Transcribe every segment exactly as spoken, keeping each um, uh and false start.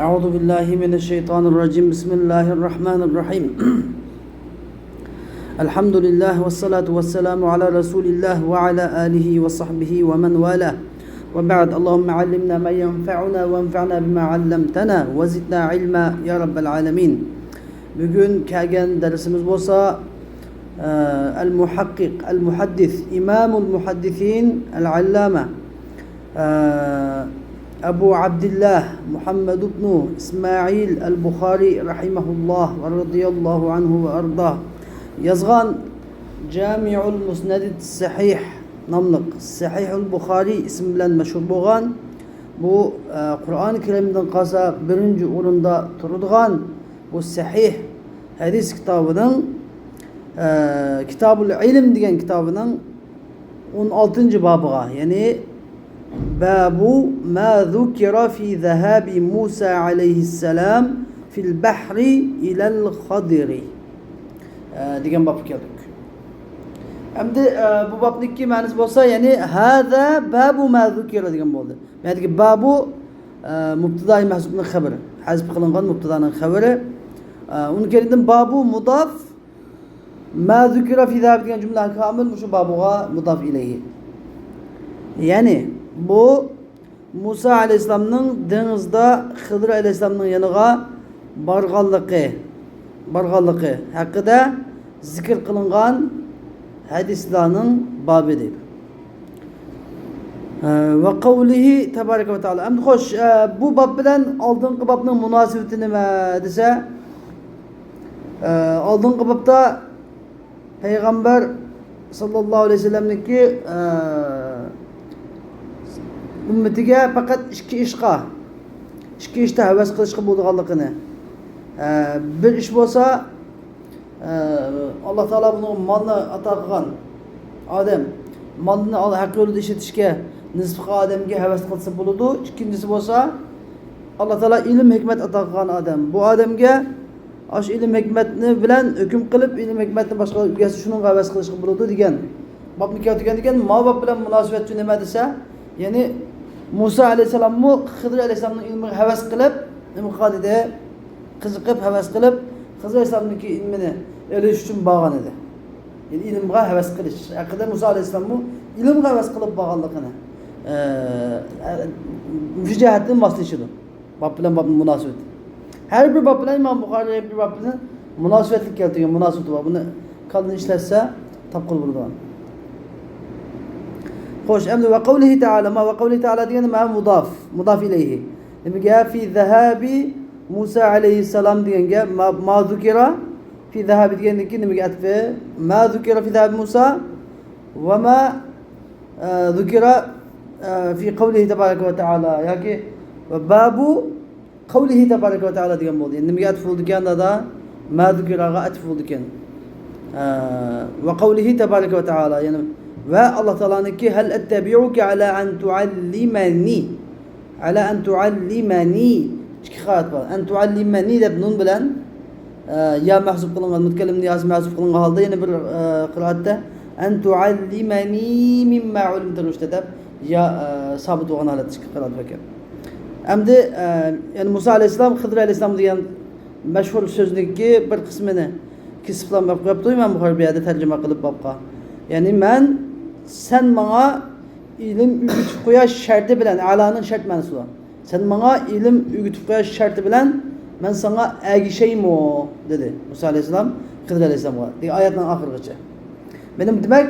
أعوذ بالله من الشيطان الرجيم. بسم الله الرحمن الرحيم. الحمد لله والصلاة والسلام على رسول الله وعلى آله وصحبه ومن والاه. وبعد، اللهم علمنا ما ينفعنا وانفعنا بما علمتنا وزدنا علما يا رب العالمين. بۈگۈن كەلگەن دەرسىمىز بولسا، ئە، ئەل مۇھەققىق، ئەل مۇھەددىس، ئىمامۇل مۇھەددىسىن، ئەل ئەللامە، ئە، ئەبۇ ئابدىللا مۇھەممەد ئىبنۇ ئىسمائىل ئەل بۇخارى رەھىمەھۇللا ۋە رەزىياللاھۇ ئەنھۇ ۋە ئەرداھ يازغان جامىئۇل مۇسنەدىس سەھىھ ناملىق سەھىھۇل بۇخارى ئىسمى بىلەن مەشھۇر بولغان بۇ، ئە، قۇرئان كەرىمدىن قالسا بىرىنچى ئورۇندا تۇرىدىغان بۇ سەھىھ ھەدىس كىتابىنىڭ، ئە، كىتابۇل ئىلم دېگەن كىتابىنىڭ ئون ئالتىنچى بابىغا، يەنى بابۇ ما زۇكىرە فى زەھابى مۇسا ئەلەيھىسسالام فىل بەھرى ئىلەل خەدىرى، ئە، دېگەن بابقا كەلدۇق. ئەمدى، ئە، بۇ بابنىڭكى مەنىسى بولسا، يەنى ھازا بابۇ ما زۇكىرە دېگەن بولدى. بۇ يەردىكى بابۇ، ئە، مۇبتىدائى مەھزۇپنىڭ خەۋىرى. ھەزپ قىلىنغان مۇبتىدانىڭ خەۋىرى. ئە، ئۇنىڭ كەينىدىن بابۇ مۇداف، ما زۇكىرە فى زەھابى دېگەن جۈملە كامىل مۇشۇ بابۇغا مۇداف ئىلەيھى. يەنى بۇ مۇسا ئەلەيھىسسالامنىڭ دېڭىزدا خىزىر ئەلەيھىسسالامنىڭ يېنىغا بارغانلىقى، بارغانلىقى ھەققىدە زىكىر قىلىنغان ھەدىسلەرنىڭ بابى دەيدۇ. ئە، ۋە قەۋلىھى تەبارەكە ۋە تەئالا. ئەمدى خوش، ئە، بۇ باب بىلەن ئالدىنقى بابنىڭ مۇناسىۋىتى نېمە دېسە، ئە، ئالدىنقى بابتا پەيغەمبەر ساللاللاھۇ ئەلەيھى ۋەسەللەمنىڭكى، ئە، ئۈممىتىگە پەقەت ئىككى ئىشقا، ئىككى ئىشتا ھەۋەس قىلىشقا بولىدىغانلىقىنى، ئە، بىر ئىش بولسا، ئە، ئاللا تائالا بۇنىڭغا مالنى ئاتا قىلغان ئادەم، مالنى ھەق يولىدا ئىشلىتىشكە نېسىپ قىلغان ئادەمگە ھەۋەس قىلسا بولىدۇ. ئىككىنچىسى بولسا، ئاللا تائالا ئىلىم، ھېكمەت ئاتا قىلغان ئادەم، بۇ ئادەمگە ئاشۇ ئىلىم، ھېكمەتنى بىلەن ھۆكۈم قىلىپ، ئىلىم، ھېكمەتنى باشقىلار ئۆگەتسە، شۇنىڭغا ھەۋەس قىلىشقا بولىدۇ دېگەن بابنى كەلتۈرگەن ئىكەن. ما باب بىلەن مۇناسىۋەتچى نېمە دېسە، يەنى مۇسا ئەلەيھىسسالاممۇ خىزىر ئەلەيھىسسالامنىڭ ئىلمىغا ھەۋەس قىلىپ، نېمە قىلغان ئىدى؟ قىزىقىپ، ھەۋەس قىلىپ، خىزىر ئەلەيھىسسالامنىڭكى ئىلمىنى ئېلىش ئۈچۈن بارغان ئىدى. يەنى ئىلىمغا ھەۋەس قىلىش ھەققىدە مۇسا ئەلەيھىسسالاممۇ ئىلىمغا ھەۋەس قىلىپ بارغانلىقىنى، ئە، ئە، مۇشۇ جەھەتتىن ماسلىشىدۇ. باب بىلەن بابنىڭ مۇناسىۋىتى. ھەر بىر باب بىلەن ئىمام بۇخارى ھەر بىر باب بىلەن مۇناسىۋەتلىك كەلتۈرگەن مۇناسىۋىتى بار. بۇنى كاللىنى ئىشلەتسە تاپقىلى بولىدىغان. خوش، ئەمدى ۋە قەۋلىھى تەئالا، ما ۋە قەۋلىھى تەئالا دېگەن ما مۇداف، مۇداف ئىلەيھى. نېمىگە؟ فى زەھابى مۇسا ئەلەيھىسسالام دېگەنگە ما، ما زۇكىرا فى زەھابى دېگەندىن كېيىن نېمىگە ئەتىپى؟ ما زۇكىرا فى زەھابى مۇسا ۋە ما، ئە، زۇكىرا، ئە، فى قەۋلىھى تەبارەكە ۋە تەئالا ياكى ۋە بابۇ قەۋلىھى تەبارەكە ۋە تەئالا دېگەن بولدى. يەنى نېمىگە ئەتىپ بولىدىكەن، دادا؟ ما زۇكىراغا ئەتىپ بولىدىكەن. ئە، ۋە قەۋلىھى تەبارەكە ۋە تەئالا، يەنى ۋە ئاللا تائالانىڭكى ھەل ئەتتەبىئۇكە ئەلا ئەن تۇئەللىمەنى. ئەلا ئەن تۇئەللىمەنى. ئىككى قىرائەت بار. ئەن تۇئەللىمەنى دەپ نۇن بىلەن، ئە، يا مەھزۇپ قىلىنغان، مۇتەكەللىمنىڭ ياسى مەھزۇپ قىلىنغان ھالدا يەنە بىر، ئە، قىرائەتتە ئەن تۇئەللىمەنى مىمما ئۇللىمتە رۇشدە دەپ يا، ئە، سابىت بولغان ھالەتتە ئىككى قىرائەت بار ئىكەن. ئەمدى، ئە، يەنى مۇسا ئەلەيھىسسالام، خىزىر ئەلەيھىسسالام دېگەن مەشھۇر سۆزنىڭكى بىر قىسمىنى كېسىپلا قويۇپتۇ ئىمام بۇخارى بۇ يەردە تەرجىمە قىلىپ بابقا. يەنى مەن، سەن ماڭا ئىلىم ئۆگىتىپ قوياش شەرتى بىلەن، ئەلانىڭ شەرت مەنىسى بار. سەن ماڭا ئىلىم ئۆگىتىپ قوياش شەرتى بىلەن مەن ساڭا ئەگىشەيمۇ؟ دېدى مۇسا ئەلەيھىسسالام خىزىر ئەلەيھىسسالامغا. دېگەن ئايەتنىڭ ئاخىرىغىچە. مېنىڭ دېمەك،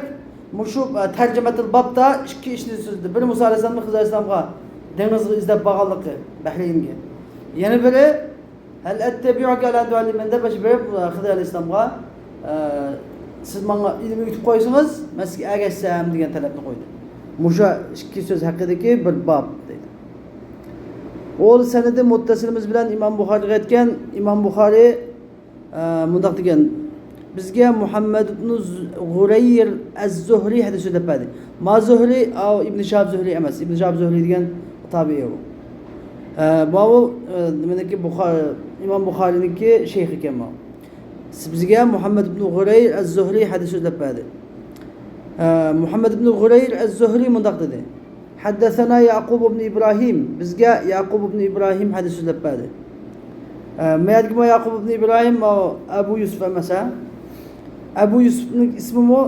مۇشۇ، ئە، تەرجىمەتۇل بابتا ئىككى ئىشنى سۆزلىدى. بىرى مۇسا ئەلەيھىسسالامنىڭ خىزىر ئەلەيھىسسالامغا دېڭىزغا ئىزدەپ بارغانلىقى، بەھرەينگە. يەنە بىرى، ھەل ئەتتەبىئۇكە ئەلا تۇئەللىمەنى دەپ، بىر، ئە، خىزىر ئەلەيھىسسالامغا، ئە، سىز ماڭا ئىلىم ئۆگىتىپ قويسىڭىز، مەن سىزگە ئەگەشسەم دېگەن تەلەپنى قويدى. مۇشۇ ئىككى سۆز ھەققىدىكى بىر باب دەيدۇ. ئۇ سەنىدى مۇتتەسىلىمىز بىلەن ئىمام بۇخارىغا يەتكەن. ئىمام بۇخارى، ئە، مۇنداق دېگەن، بىزگە مۇھەممەد ئىبنۇ ز-، غۇرەير ئەز-زۇھرى ھەدىس سۆزلەپ بەردى. ما زۇھرى، ئاۋۇ ئىبن شىھاب زۇھرى ئەمەس. ئىبن شىھاب زۇھرى دېگەن تابىئىي ئۇ. ئە، بۇ، ئە، نېمىنىڭكى، بۇخار-، ئىمام بۇخارىنىڭكى شەيخى ئىكەن بۇ. بىزگە مۇھەممەد ئىبنۇ غۇرەير ئەز-زۇھرى ھەدىس سۆزلەپ بەردى. ئە، مۇھەممەد ئىبنۇ غۇرەير ئەز-زۇھرى مۇنداق دېدى. حدثنا يعقوب بن إبراهيم. بىزگە يەقۇب ئىبنى ئىبراھىم ھەدىس سۆزلەپ بەردى. ئە، مەيەتكىمۇ يەقۇب ئىبنى ئىبراھىم، ئەبۇ يۈسۈپ ئەمەس، ھە؟ ئەبۇ يۈسۈپنىڭ ئىسمىمۇ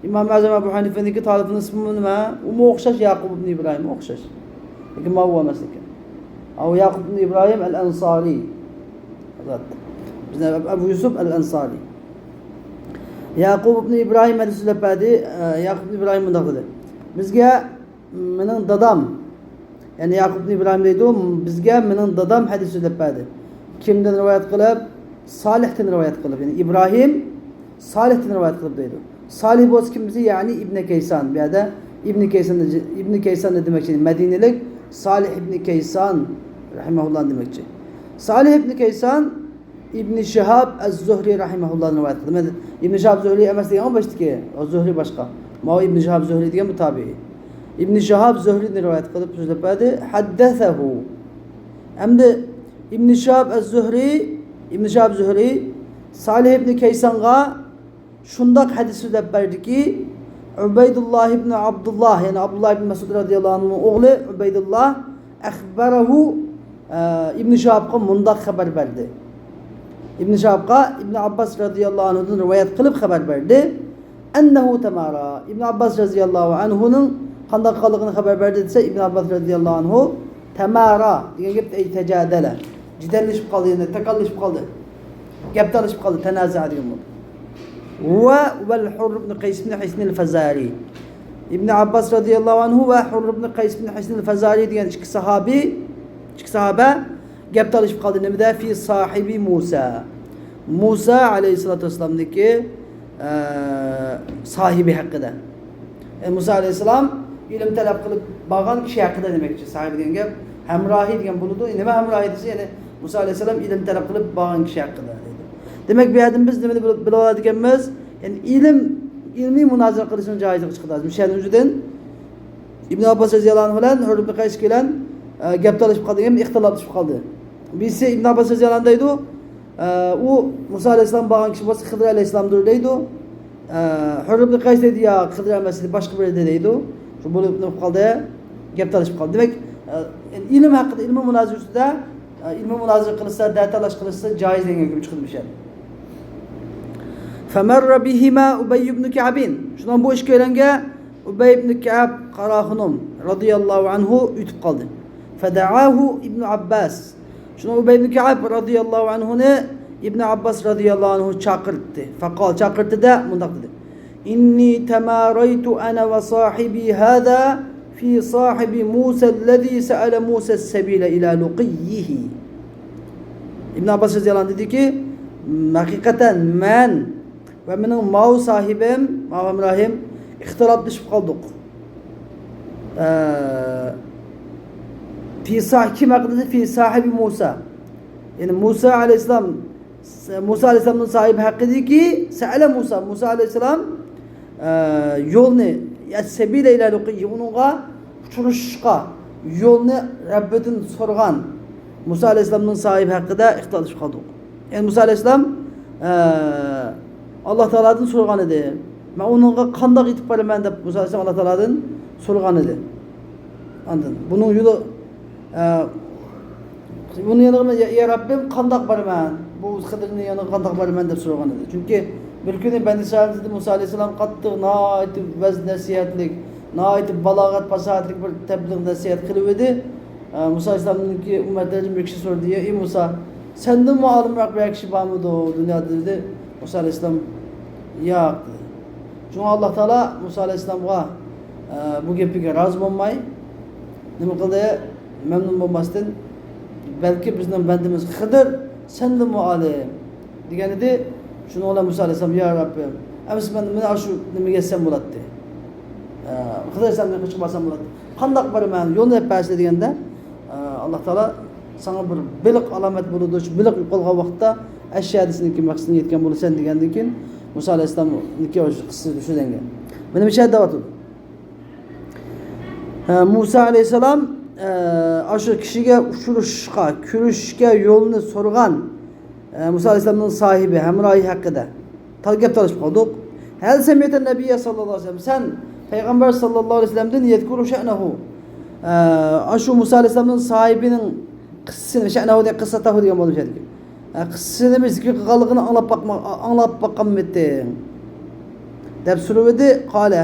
ئىمام ئەزەم ئەبۇ ھەنىفەنىڭكى تالىپىنىڭ ئىسمىمۇ نېمە؟ ئۇمۇ ئوخشاش، يەقۇب ئىبنى ئىبراھىم ئوخشاش. لېكىن ماۋۇ ئەمەس ئىكەن. ئەبۇ يەقۇب ئىبنى ئىبراھىم ئەل ئەنسارى. بىزنىڭ ئەبۇ يۈسۈپ ئەل ئەنسارى. يەقۇب ئىبنى ئىبراھىم ھەدىس سۆزلەپ بەردى. ئە، يەقۇب ئىبنى ئىبراھىم مۇنداق دېدى. بىزگە مېنىڭ دادام، يەنى يەقۇب ئىبراھىم دەيدۇ، بىزگە مېنىڭ دادام ھەدىس سۆزلەپ بەردى. كىمدىن رىۋايەت قىلىپ؟ سالىھتىن رىۋايەت قىلىپ. يەنى ئىبراھىم سالىھتىن رىۋايەت قىلىپ دەيدۇ. سالىھ بولسا كىم بىزى؟ يەنى ئىبنى كەيسان. بۇ يەردە ئىبنى كەيسان، ئىبنى كەيسان نېمە دېمەكچى؟ مەدىنىلىك سالىھ ئىبنى كەيسان رەھىمەھۇللا دېمەكچى. سالىھ ئىبنى كەيسان ئىبنى شىھاب ئەز-زۇھرى رەھىمەھۇللادىن رىۋايەت قىلدى. مەن ئىبنى شىھاب زۇھرى ئەمەس دېگەن باشتىكى. ئۇ زۇھرى باشقا. ماۋۇ ئىبنى شىھاب زۇھرى دېگەن بۇ تابىئىي. ئىبنى شىھاب زۇھرىدىن رىۋايەت قىلىپ سۆزلەپ بەردى. ھەددەسەھۇ. ئەمدى ئىبنى شىھاب ئەز-زۇھرى، ئىبنى شىھاب زۇھرى سالىھ ئىبنى كەيسانغا شۇنداق ھەدىس سۆزلەپ بەردىكى، ئۇبەيدۇللا ئىبنى ئابدۇللا، يەنى ئابدۇللا ئىبنى مەسئۇد رەزىياللاھۇ ئەنھۇنىڭ ئوغلى ئۇبەيدۇللا، ئەخبەرەھۇ، ئە، ئىبنى شىھابقا مۇنداق خەۋەر بەردى. ئىبنى شىھابقا ئىبنى ئابباس رەزىياللاھۇ ئەنھۇدىن رىۋايەت قىلىپ خەۋەر بەردى. ئەننەھۇ تەمارا. ئىبنى ئابباس رەزىياللاھۇ ئەنھۇنىڭ قانداق قىلغانلىقىنى خەۋەر بەردى دېسە، ئىبنى ئابباس رەزىياللاھۇ ئەنھۇ تەمارا دېگەن گەپ، ئەي تەجادەلە. جېدەللىشىپ قالدى، يەنى تاكاللىشىپ قالدى. گەپ تالىشىپ قالدى، تەنازە دېگەن بولدى. ۋە ۋەل ھۇرر ئىبنى قەيس ئىبنى ھىسنىل فازارى. ئىبنى ئابباس رەزىياللاھۇ ئەنھۇ ۋە ھۇرر ئىبنى قەيس ئىبنى ھىسنىل فازارى دېگەن ئىككى ساھابى، ئىككى ساھابە گەپ تالىشىپ قالدى. نېمىدە؟ فى ساھىبى مۇسا. مۇسا ئەلەيھىسسالاتۇ ۋەسسالامنىڭكى، ئە، ساھىبى ھەققىدە. يەنى مۇسا ئەلەيھىسسالام ئىلىم تەلەپ قىلىپ بارغان كىشى ھەققىدە دېمەكچى. ساھىبى دېگەن گەپ ھەمراھى دېگەن بولىدۇ. نېمە ھەمراھى دېسە، يەنى مۇسا ئەلەيھىسسالام ئىلىم تەلەپ قىلىپ بارغان كىشى ھەققىدە دەيدۇ. دېمەك، بۇ يەردىن بىز نېمىنى بىل-، بىلىۋالىدىكەنمىز؟ يەنى ئىلىم، ئىلمىي مۇنازىرە قىلىشنىڭ جايىزلىقى چىقىدۇ. مۇشۇ يەردىن ئۆزىدىن ئىبن ئابباس رەزىياللاھۇ ئەنھۇ بىلەن ھۇر ئىبن قەيس بىلەن، ئە، گەپ تالىشىپ قالدى، ئىختىلاپلىشىپ قالدى. بىرسى ئىبن ئابباس رەزىياللاھۇ ئەنھۇ دەيدۇ، ئە، ئۇ مۇسا ئەلەيھىسسالام بارغان كىشى بولسا خىدىر ئەلەيھىسسالامدۇر دەيدۇ. ئە، ھۇر ئىبن قەيس دەيدۇ، ياق، خىدىر ئەمەس، باشقا بىرى دەيدۇ. شۇ بولۇپ نېمە قىلىپ قالدى؟ گەپ تالىشىپ قالدى. دېمەك، ئە، ئىلىم ھەققىدە، ئىلمىي مۇنازىرە ئۈستىدە، ئە، ئىلمىي مۇنازىرە قىلسا، دەتالاش قىلسا جايىز دېگەن ھۆكۈم چىقىدۇ مۇشۇ يەردە. فمر بهما أبي بن كعب. شۇنىڭ بۇ ئىككىيلەنگە ئۇبەي ئىبن كەئب قاراخۇنۇم رەزىياللاھۇ ئەنھۇ ئۆتۈپ قالدى. فدعاه ابن عباس. شۇنىڭ ئۇبەي ئىبن كەئب رەزىياللاھۇ ئەنھۇنى ئىبن ئابباس رەزىياللاھۇ ئەنھۇ چاقىرتتى. فقال، چاقىرتتى-دە مۇنداق دېدى: إني تماريت أنا وصاحبي هذا في صاحب موسى الذي سأل موسى السبيل إلى لقيه. ئىبن ئابباس رەزىياللاھۇ ئەنھۇ دېدىكى، ھەقىقەتەن مەن ۋە مېنىڭ ماۋۇ ساھىبىم، ماۋۇ ھەمراھىم ئىختىلاپلىشىپ قالدۇق. ئە، في صاح-، كىم ھەققىدە؟ في صاحب موسى. يەنى مۇسا ئەلەيھىسسالام، مۇسا ئەلەيھىسسالامنىڭ ساھىبى ھەققىدىكى سەئەلە مۇسا. مۇسا ئەلەيھىسسالام، ئە، يولنى، السبيل إلى لقيه، ئۇنىڭغا ئۇچرىشىشقا يولنى رەببىدىن سورىغان مۇسا ئەلەيھىسسالامنىڭ ساھىبى ھەققىدە ئىختىلاپلىشىپ قالدۇق. يەنى مۇسا ئەلەيھىسسالام، ئە، ئاللا تائالادىن سورىغان ئىدى. مەن ئۇنىڭغا قانداق يېتىپ بارىمەن دەپ مۇسا ئەلەيھىسسالام ئاللا تائالادىن سورىغان ئىدى. ئاندىن بۇنىڭ يولى، ئە، بۇنىڭ يەنە، يا، يا رەببىم، قانداق بارىمەن؟ بۇ خىدىرنى يەنە قانداق بارىمەن دەپ سورىغان ئىدى. چۈنكى بىر كۈنى بەنى ئىسرائىل مۇسا ئەلەيھىسسالام قاتتىق، ناھايىتى ۋەز نەسىھەتلىك، ناھايىتى بالاغەت پاساھەتلىك بىر تەبلىغ نەسىھەت قىلىۋىدى. ئە، مۇسا ئەلەيھىسسالامنىڭكى ئۈممەتلىرىدىن بىر كىشى سورىدى، يا ئەي مۇسا، سەندىنمۇ ئالىمراق بىرەر كىشى بارمىدۇ دۇنيادا؟ دېدى. مۇسا ئەلەيھىسسالام، ياق، دېدى. شۇڭا ئاللا تائالا مۇسا ئەلەيھىسسالامغا، ئە، بۇ گېپىگە رازى بولماي، نېمە قىلدى؟ مەمنۇن بولماستىن، بەلكى بىزنىڭ بەندىمىز خىدىر سەندىنمۇ ئالىم، دېگەن ئىدى. شۇنىڭ بىلەن مۇسا ئەلەيھىسسالام، يا رەببىم، ئەمىسە مەن، مەن ئاشۇ نېمىگە يەتسەم بولاتتى. ئە، خىدىر ئەلەيھىسسالامنىڭ قېشىغا بارسام بولاتتى. قانداق بارىمەن؟ يولنى دەپ بەرسىلە دېگەندە، ئە، ئاللا تائالا ساڭا بىر بېلىق ئالامەت بولىدۇ، شۇ بېلىق يوقالغان ۋاقىتتا ئەشيا دېسىنىڭكى مەقسىتىگە يەتكەن بولىسەن دېگەندىن كېيىن، مۇسا ئەلەيھىسسالامنىڭكى قىسسىسى شۇ دېگەن. مانا مۇشۇ يەردە دەۋاتىدۇ. ھە، مۇسا ئەلەيھىسسالام، ئە، ئاشۇ كىشىگە ئۇچرىشىشقا، كۆرۈشۈشكە يولنى سورىغان، ئە، مۇسا ئەلەيھىسسالامنىڭ ساھىبى، ھەمراھى ھەققىدە تا-، گەپ تالىشىپ قالدۇق. ھەل سەمىئتە نەبىييە ساللاللاھۇ ئەلەيھى ۋەسەللەم، سەن پەيغەمبەر ساللاللاھۇ ئەلەيھى ۋەسەللەمدىن يەزكۇرۇ شەئنەھۇ. ئە، ئاشۇ مۇسا ئەلەيھىسسالامنىڭ ساھىبىنىڭ قىسسىسىنى، شەئنەھۇ دېگەن قىسسەتەھۇ دېگەن بولۇشى كېرەك. ئە، قىسسىسىنى بىر زىكىر قىلغانلىقىنى ئاڭلاپ باقما-، ئاڭلاپ باققانمىدىڭ؟ دەپ سورىۋىدى. قالە،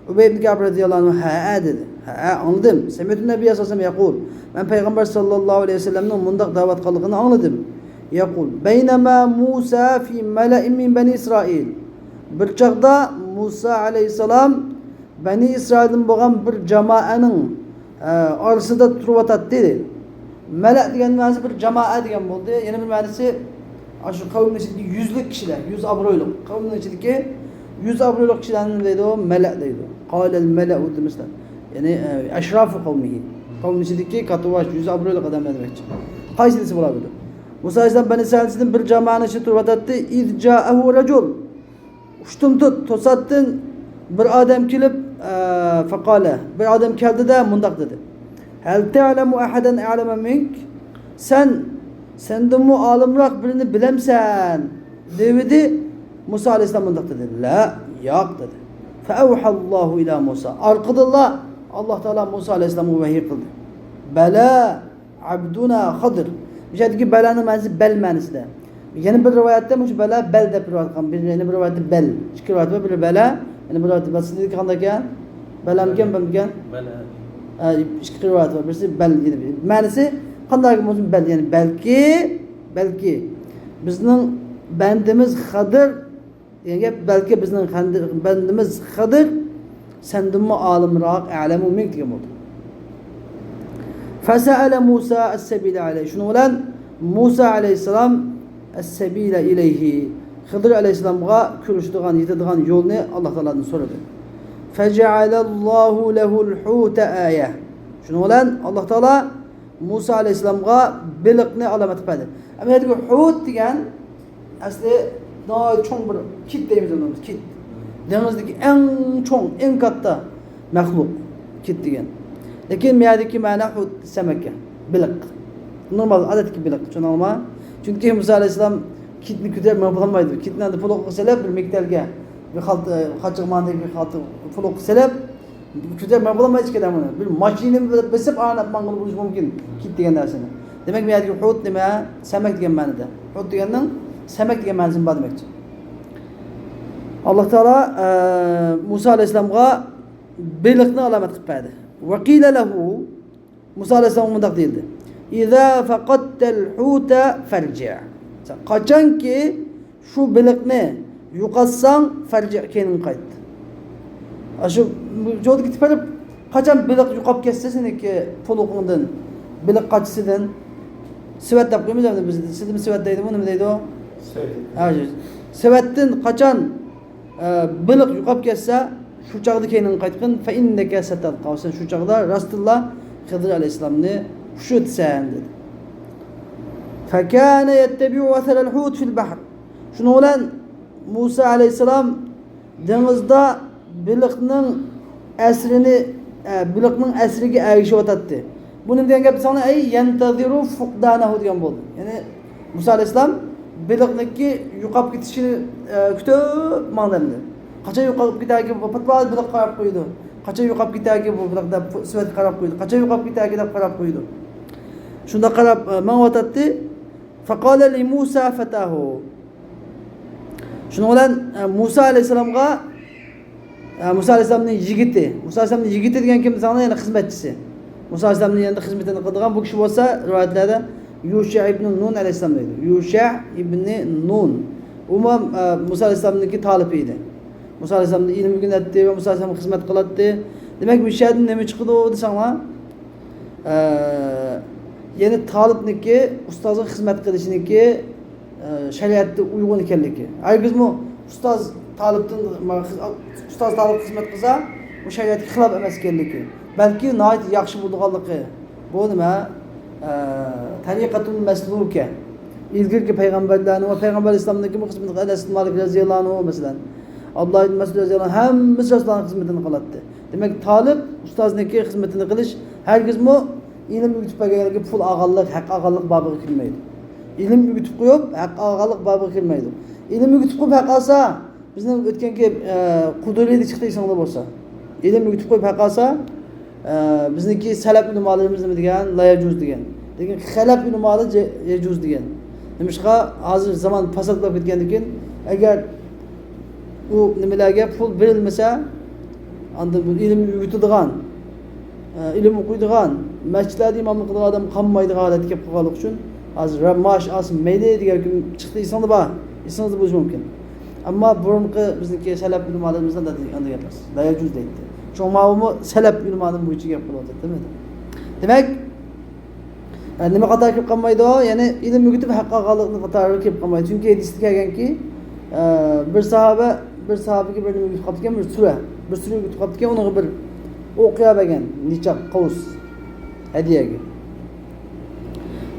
ئۇبەي ئىبن كەئب رەزىياللاھۇ ئەنھۇ، ھەئە دېدى. ھەئە، ئاڭلىدىم. سەمىئتۇ نەبىييە ساللاللاھۇ ئەلەيھى ۋەسەللەم يەقۇل. مەن پەيغەمبەر ساللاللاھۇ ئەلەيھى ۋەسەللەمنىڭ مۇنداق دەۋاتقانلىقىنى ئاڭلىدىم. يەقۇل، بەينەما مۇسا فى مەلەئىن مىن بەنى ئىسرائىل. بىر چاغدا مۇسا ئەلەيھىسسالام بەنى ئىسرائىلدىن بولغان بىر جامائەنىڭ، ئە، ئارىسىدا تۇرۇۋاتاتتى. مەلە دېگەن مەنىسى بىر جامائە دېگەن بولدى. يەنە بىر مەنىسى، ئاشۇ قەۋمنىڭ ئىچىدىكى يۈزلۈك كىشىلەر، يۈز ئابرۇيلۇق. قەۋمنىڭ ئىچىدىكى يۈز ئابرۇيلۇق كىشىلەرنى دەيدۇ، مەلە دەيدۇ. قالەل مەلەئۇ دېمەسلەر. يەنى، ئە، ئەشرافۇ قەۋمىھى. قەۋمنىڭ ئىچىدىكى كاتتىباش، يۈز ئابرۇيلۇق ئادەملەر دېمەكچى. قايسى دېسە بولار بۇ؟ مۇسا ئەلەيھىسسالام بەنى ئىسرائىل ئىچىدىن بىر جامائەنىڭ ئىچىدە تۇرۇۋاتاتتى. ئىز جائەھۇ رەجۇل. ئۇشتۇمتۇت توساتتىن بىر ئادەم كېلىپ، ئە، فەقالە، بىر ئادەم كەلدى-دە، مۇنداق دېدى. ھەل تەئلەمۇ ئەھەدەن ئەئلەمە مىنك؟ سەن سەندىنمۇ ئالىمراق بىرىنى بىلەمسەن؟ دېۋىدى. مۇسا ئەلەيھىسسالام مۇنداق دېدى. لا، ياق دېدى. فەئەۋھەللاھۇ ئىلا مۇسا. ئارقىدىنلا ئاللاھ تائالا مۇسا ئەلەيھىسسالامغا ۋەھىي قىلدى. بەلە، ئەبدۇنا خىدىر. بۇ يەردىكى بەلانىڭ مەنىسى بەل مەنىسىدە. يەنە بىر رىۋايەتتە مۇشۇ بەلە بەل دەپ رىۋايەت قىلغان. بىر، يەنە بىر رىۋايەتتە بەل. ئىككى رىۋايەت بار. بىرى بەلە، يەنە بىر رىۋايەتتە بەل. سىزدىكى قانداق ئىكەن؟ بەلەمكەن، بەلمىكەن؟ بەلە. ئە، ئىككى رىۋايەت بار. بىرسى بەل، يەنە بىر. مەنىسى قانداق بولسۇن بەل، يەنى بەلكى، بەلكى بىزنىڭ بەندىمىز خىدىر دېگەن گەپ، بەلكى بىزنىڭ خەندى-، بەندىمىز خىدىر سەندىنمۇ ئالىمراق، ئەلەمۇ مىنك دېگەن بولدى. فەسەئەلە مۇسا ئەسسەبىلە ئەلەيھ. شۇنىڭ بىلەن مۇسا ئەلەيھىسسالام ئەسسەبىلە ئىلەيھى، خىدىر ئەلەيھىسسالامغا كۆرۈشىدىغان، يېتىدىغان يولنى ئاللاھ تائالادىن سورىدى. فەجەئەلەللاھۇ لەھۇل ھۇتە ئايە. شۇنىڭ بىلەن ئاللاھ تائالا مۇسا ئەلەيھىسسالامغا بېلىقنى ئالامەت قىلىپ بەردى. ئەمما بۇ يەردىكى ھۇت دېگەن ئەسلى ناھايىتى چوڭ بىر كىت دەيمىز ئۇنى، كىت. دېڭىزدىكى ئەڭ چوڭ، ئەڭ كاتتا مەخلۇق كىت دېگەن. لېكىن بۇ يەردىكى مەنە ھۇت سەمەككە، بېلىق. نورمال، ئادەتتىكى بېلىق، چۈشەندىڭلارمۇ؟ چۈنكى مۇسا ئەلەيھىسسالام كىتنى كۆتۈرۈپ مېڭىپ بولالمايدۇ. كىتنى ئەمدى پۇلۇققا سېلىپ، بىر مەكتەلگە، بىر خالتا، خالچىغا ماندەك بىر خالتا پۇلۇققا سېلىپ، كۆتۈرۈپ ماڭا بولالمايدۇ ئىكەن بۇنى. بىر ماشىنىنى بېسىپ ئاڭلاپ ماڭغىلى بولۇشى مۇمكىن كىت دېگەن نەرسىنى. دېمەك، بۇ يەردىكى ھۇت نېمە؟ سەمەك دېگەن مەنىدە. ھۇت دېگەننىڭ سەمەك دېگەن مەنىسى بار دېمەكچى. ئاللاھ تائالا، ئە، مۇسا ئەلەيھىسسالامغا بېلىقنى ئالامەت قىلىپ بەردى. ۋەقىلە لەھۇ، مۇسا ئەلەيھىسسالامغا مۇنداق دېيىلدى. ئىزا فەقەدتەل ھۇتە فەرجىع. سەن قاچانكى شۇ بېلىقنى يوقاتساڭ، فەرجىع، كەينىڭگە قايت. ئاشۇ يولدا كېتىپ بېرىپ، قاچان بېلىق يوقاپ كەتسە سېنىڭكى پۇلۇقۇڭدىن، بېلىق قاچىسىدىن، سېۋەت دەپ قويىمىز ئەمدى بىز. سىزدىمۇ سېۋەت دەيدىغۇ، نېمە دەيدۇ؟ سېۋەت. ھە، شۇ. سېۋەتتىن قاچان، ئە، بېلىق يوقاپ كەتسە، شۇ چاغدا كەينىڭگە قايتقىن. فەئىننەكە سەتەلقاھۇ. سەن شۇ چاغدا راستتىنلا خىزىر ئەلەيھىسسالامنى ئۇچرىتىسەن، دېدى. فەكانە يەتتەبىئۇ ئەسەرەل ھۇت فىل بەھر. شۇنىڭ بىلەن مۇسا ئەلەيھىسسالام دېڭىزدا بېلىقنىڭ ئەسىرىنى، ئە، بېلىقنىڭ ئەسىرىگە ئەگىشىۋاتاتتى. بۇ نېمە دېگەن گەپ دېسەڭلار؟ ئەي، يەنتەزىرۇ فۇقدانەھۇ دېگەن بولدى. يەنى مۇسا ئەلەيھىسسالام بېلىقنىڭكى يوقاپ كېتىشىنى، ئە، كۈتۈپ ماڭدى ئەمدى. قاچان يوقاپ كېتەركى بۇ پات-پات بېلىققا قاراپ قويىدۇ. قاچان يوقاپ كېتەركى بۇ بېلىق دەپ سېۋەتكە قاراپ قويىدۇ. قاچان يوقاپ كېتەركى دەپ قاراپ قويىدۇ. شۇنداق قاراپ، ئە، ماڭىۋاتاتتى. فەقالە لىمۇسا فەتاھۇ. شۇنىڭ بىلەن، ئە، مۇسا ئەلەيھىسسالامغا، ئە، مۇسا ئەلەيھىسسالامنىڭ يىگىتى. مۇسا ئەلەيھىسسالامنىڭ يىگىتى دېگەن كىم دېسەڭلار، يەنى خىزمەتچىسى. مۇسا ئەلەيھىسسالامنىڭ يېنىدا خىزمىتىنى قىلىدىغان بۇ كىشى بولسا، رىۋايەتلەردە يۇشە ئىبنى نۇن ئەلەيھىسسالام دەيدۇ. يۇشە ئىبنى نۇن. ئۇمۇ، ئە، مۇسا ئەلەيھىسسالامنىڭكى تالىپى ئىدى. مۇسا ئەلەيھىسسالامدىن ئىلىم ئۆگىنەتتى ۋە مۇسا ئەلەيھىسسالامغا خىزمەت قىلاتتى. دېمەك، بۇ يەردىن نېمە چىقىدۇ دېسەڭلار، ئە، يەنى تالىپنىڭكى ئۇستازغا خىزمەت قىلىشىنىڭكى، ئە، شەرىئەتتە ئۇيغۇن ئىكەنلىكى. ھەرگىزمۇ ئۇستاز تالىپتىن، ئۇستاز تالىپقا خىزمەت قىلسا، بۇ شەرىئەتكە خىلاپ ئەمەس ئىكەنلىكى، بەلكى ناھايىتى ياخشى بولىدىغانلىقى. بۇ نېمە؟ ئە، تەرىقەتۇل مەسلۇكە. ئىلگىرىكى پەيغەمبەرلەرنىڭ ۋە پەيغەمبەر ئەلەيھىسسالامنىڭكىمۇ خىزمىتى، ئەنەس ئىبن مالىك رەزىياللاھۇ ئەنھۇ مەسىلەن، ئابدۇللا ئىبن مەسئۇد رەزىياللاھۇ ئەنھۇ، ھەممىسى رەسۇلۇللانىڭ خىزمىتىنى قىلاتتى. دېمەك، تالىپ ئۇستازنىڭكى خىزمىتىنى قىلىش، ھەرگىزمۇ ئىلىم ئۆگىتىپ بەرگەنلىكى پۇل ئالغانلىق، ھەق ئالغانلىق بابىغا كىرمەيدۇ. ئىلىم ئۆگىتىپ قويۇپ، ھەق ئالغانلىق بابىغا كىرمەيدۇ. ئىلىم ئۆگىتىپ قويۇپ ھەق ئالسا، بىزنىڭ ئۆتكەنكى، ئە، قۇدۇرىدا چىقتى ئېسىڭدە بولسا. ئىلىم ئۆگىتىپ قويۇپ ھەق ئالسا، ئە، بىزنىڭكى سەلەپ ئۆلىمالىرىمىز نېمە دېگەن؟ لا يەجۇز دېگەن. لېكىن خەلەپ ئۆلىمالىرى جە-، يەجۇز دېگەن. نېمىشقا؟ ھازىر زامان پاسات بولۇپ كەتكەندىن كېيىن، ئەگەر ئۇ نېمىلەرگە پۇل بېرىلمىسە، ئاندىن بۇ ئىلىم ئۆگىتىدىغان، ئە، ئىلىم ئوقۇيدىغان، مەسچىتلەردە ئىماملىق قىلىدىغان ئادەم قالمايدىغان ھالەتكە كېلىپ قالغانلىقى ئۈچۈن، ھازىر مائاش ئالسۇن مەيلى دېگەن ھۆكۈم چىقتى، ئېسىڭدە بار، ئېسىڭىزدە بولۇشى مۇمكىن. ئەمما بۇرۇنقى بىزنىڭكى سەلەپ ئۆلىمالىرىمىزدا ئانداق ئەمەس. لا يەجۇز دەيتتى. شۇڭا ماۋۇمۇ سەلەپ ئۆلىمالىرى بويىچە گەپ قىلىۋاتىدۇ، دېمىدى. دېمەك، ئە، نېمە قاتارىغا كىرىپ قالمايدۇ؟ يەنى ئىلىم ئۆگىتىپ ھەق ئالغانلىقنىڭ قاتارىغا كىرىپ قالمايدۇ. چۈنكى ھەدىستە كەلگەنكى، ئە، بىر ساھابە، بىر ساھابىگە بىر نېمە ئۆگىتىپ قاپتىكەن، بىر سۈرە. بىر سۈرە ئۆگىتىپ قاپتىكەن، ئۇنىڭغا بىر ئوقيا بەرگەن، نىچاق، قوۋس ھەدىيەگە.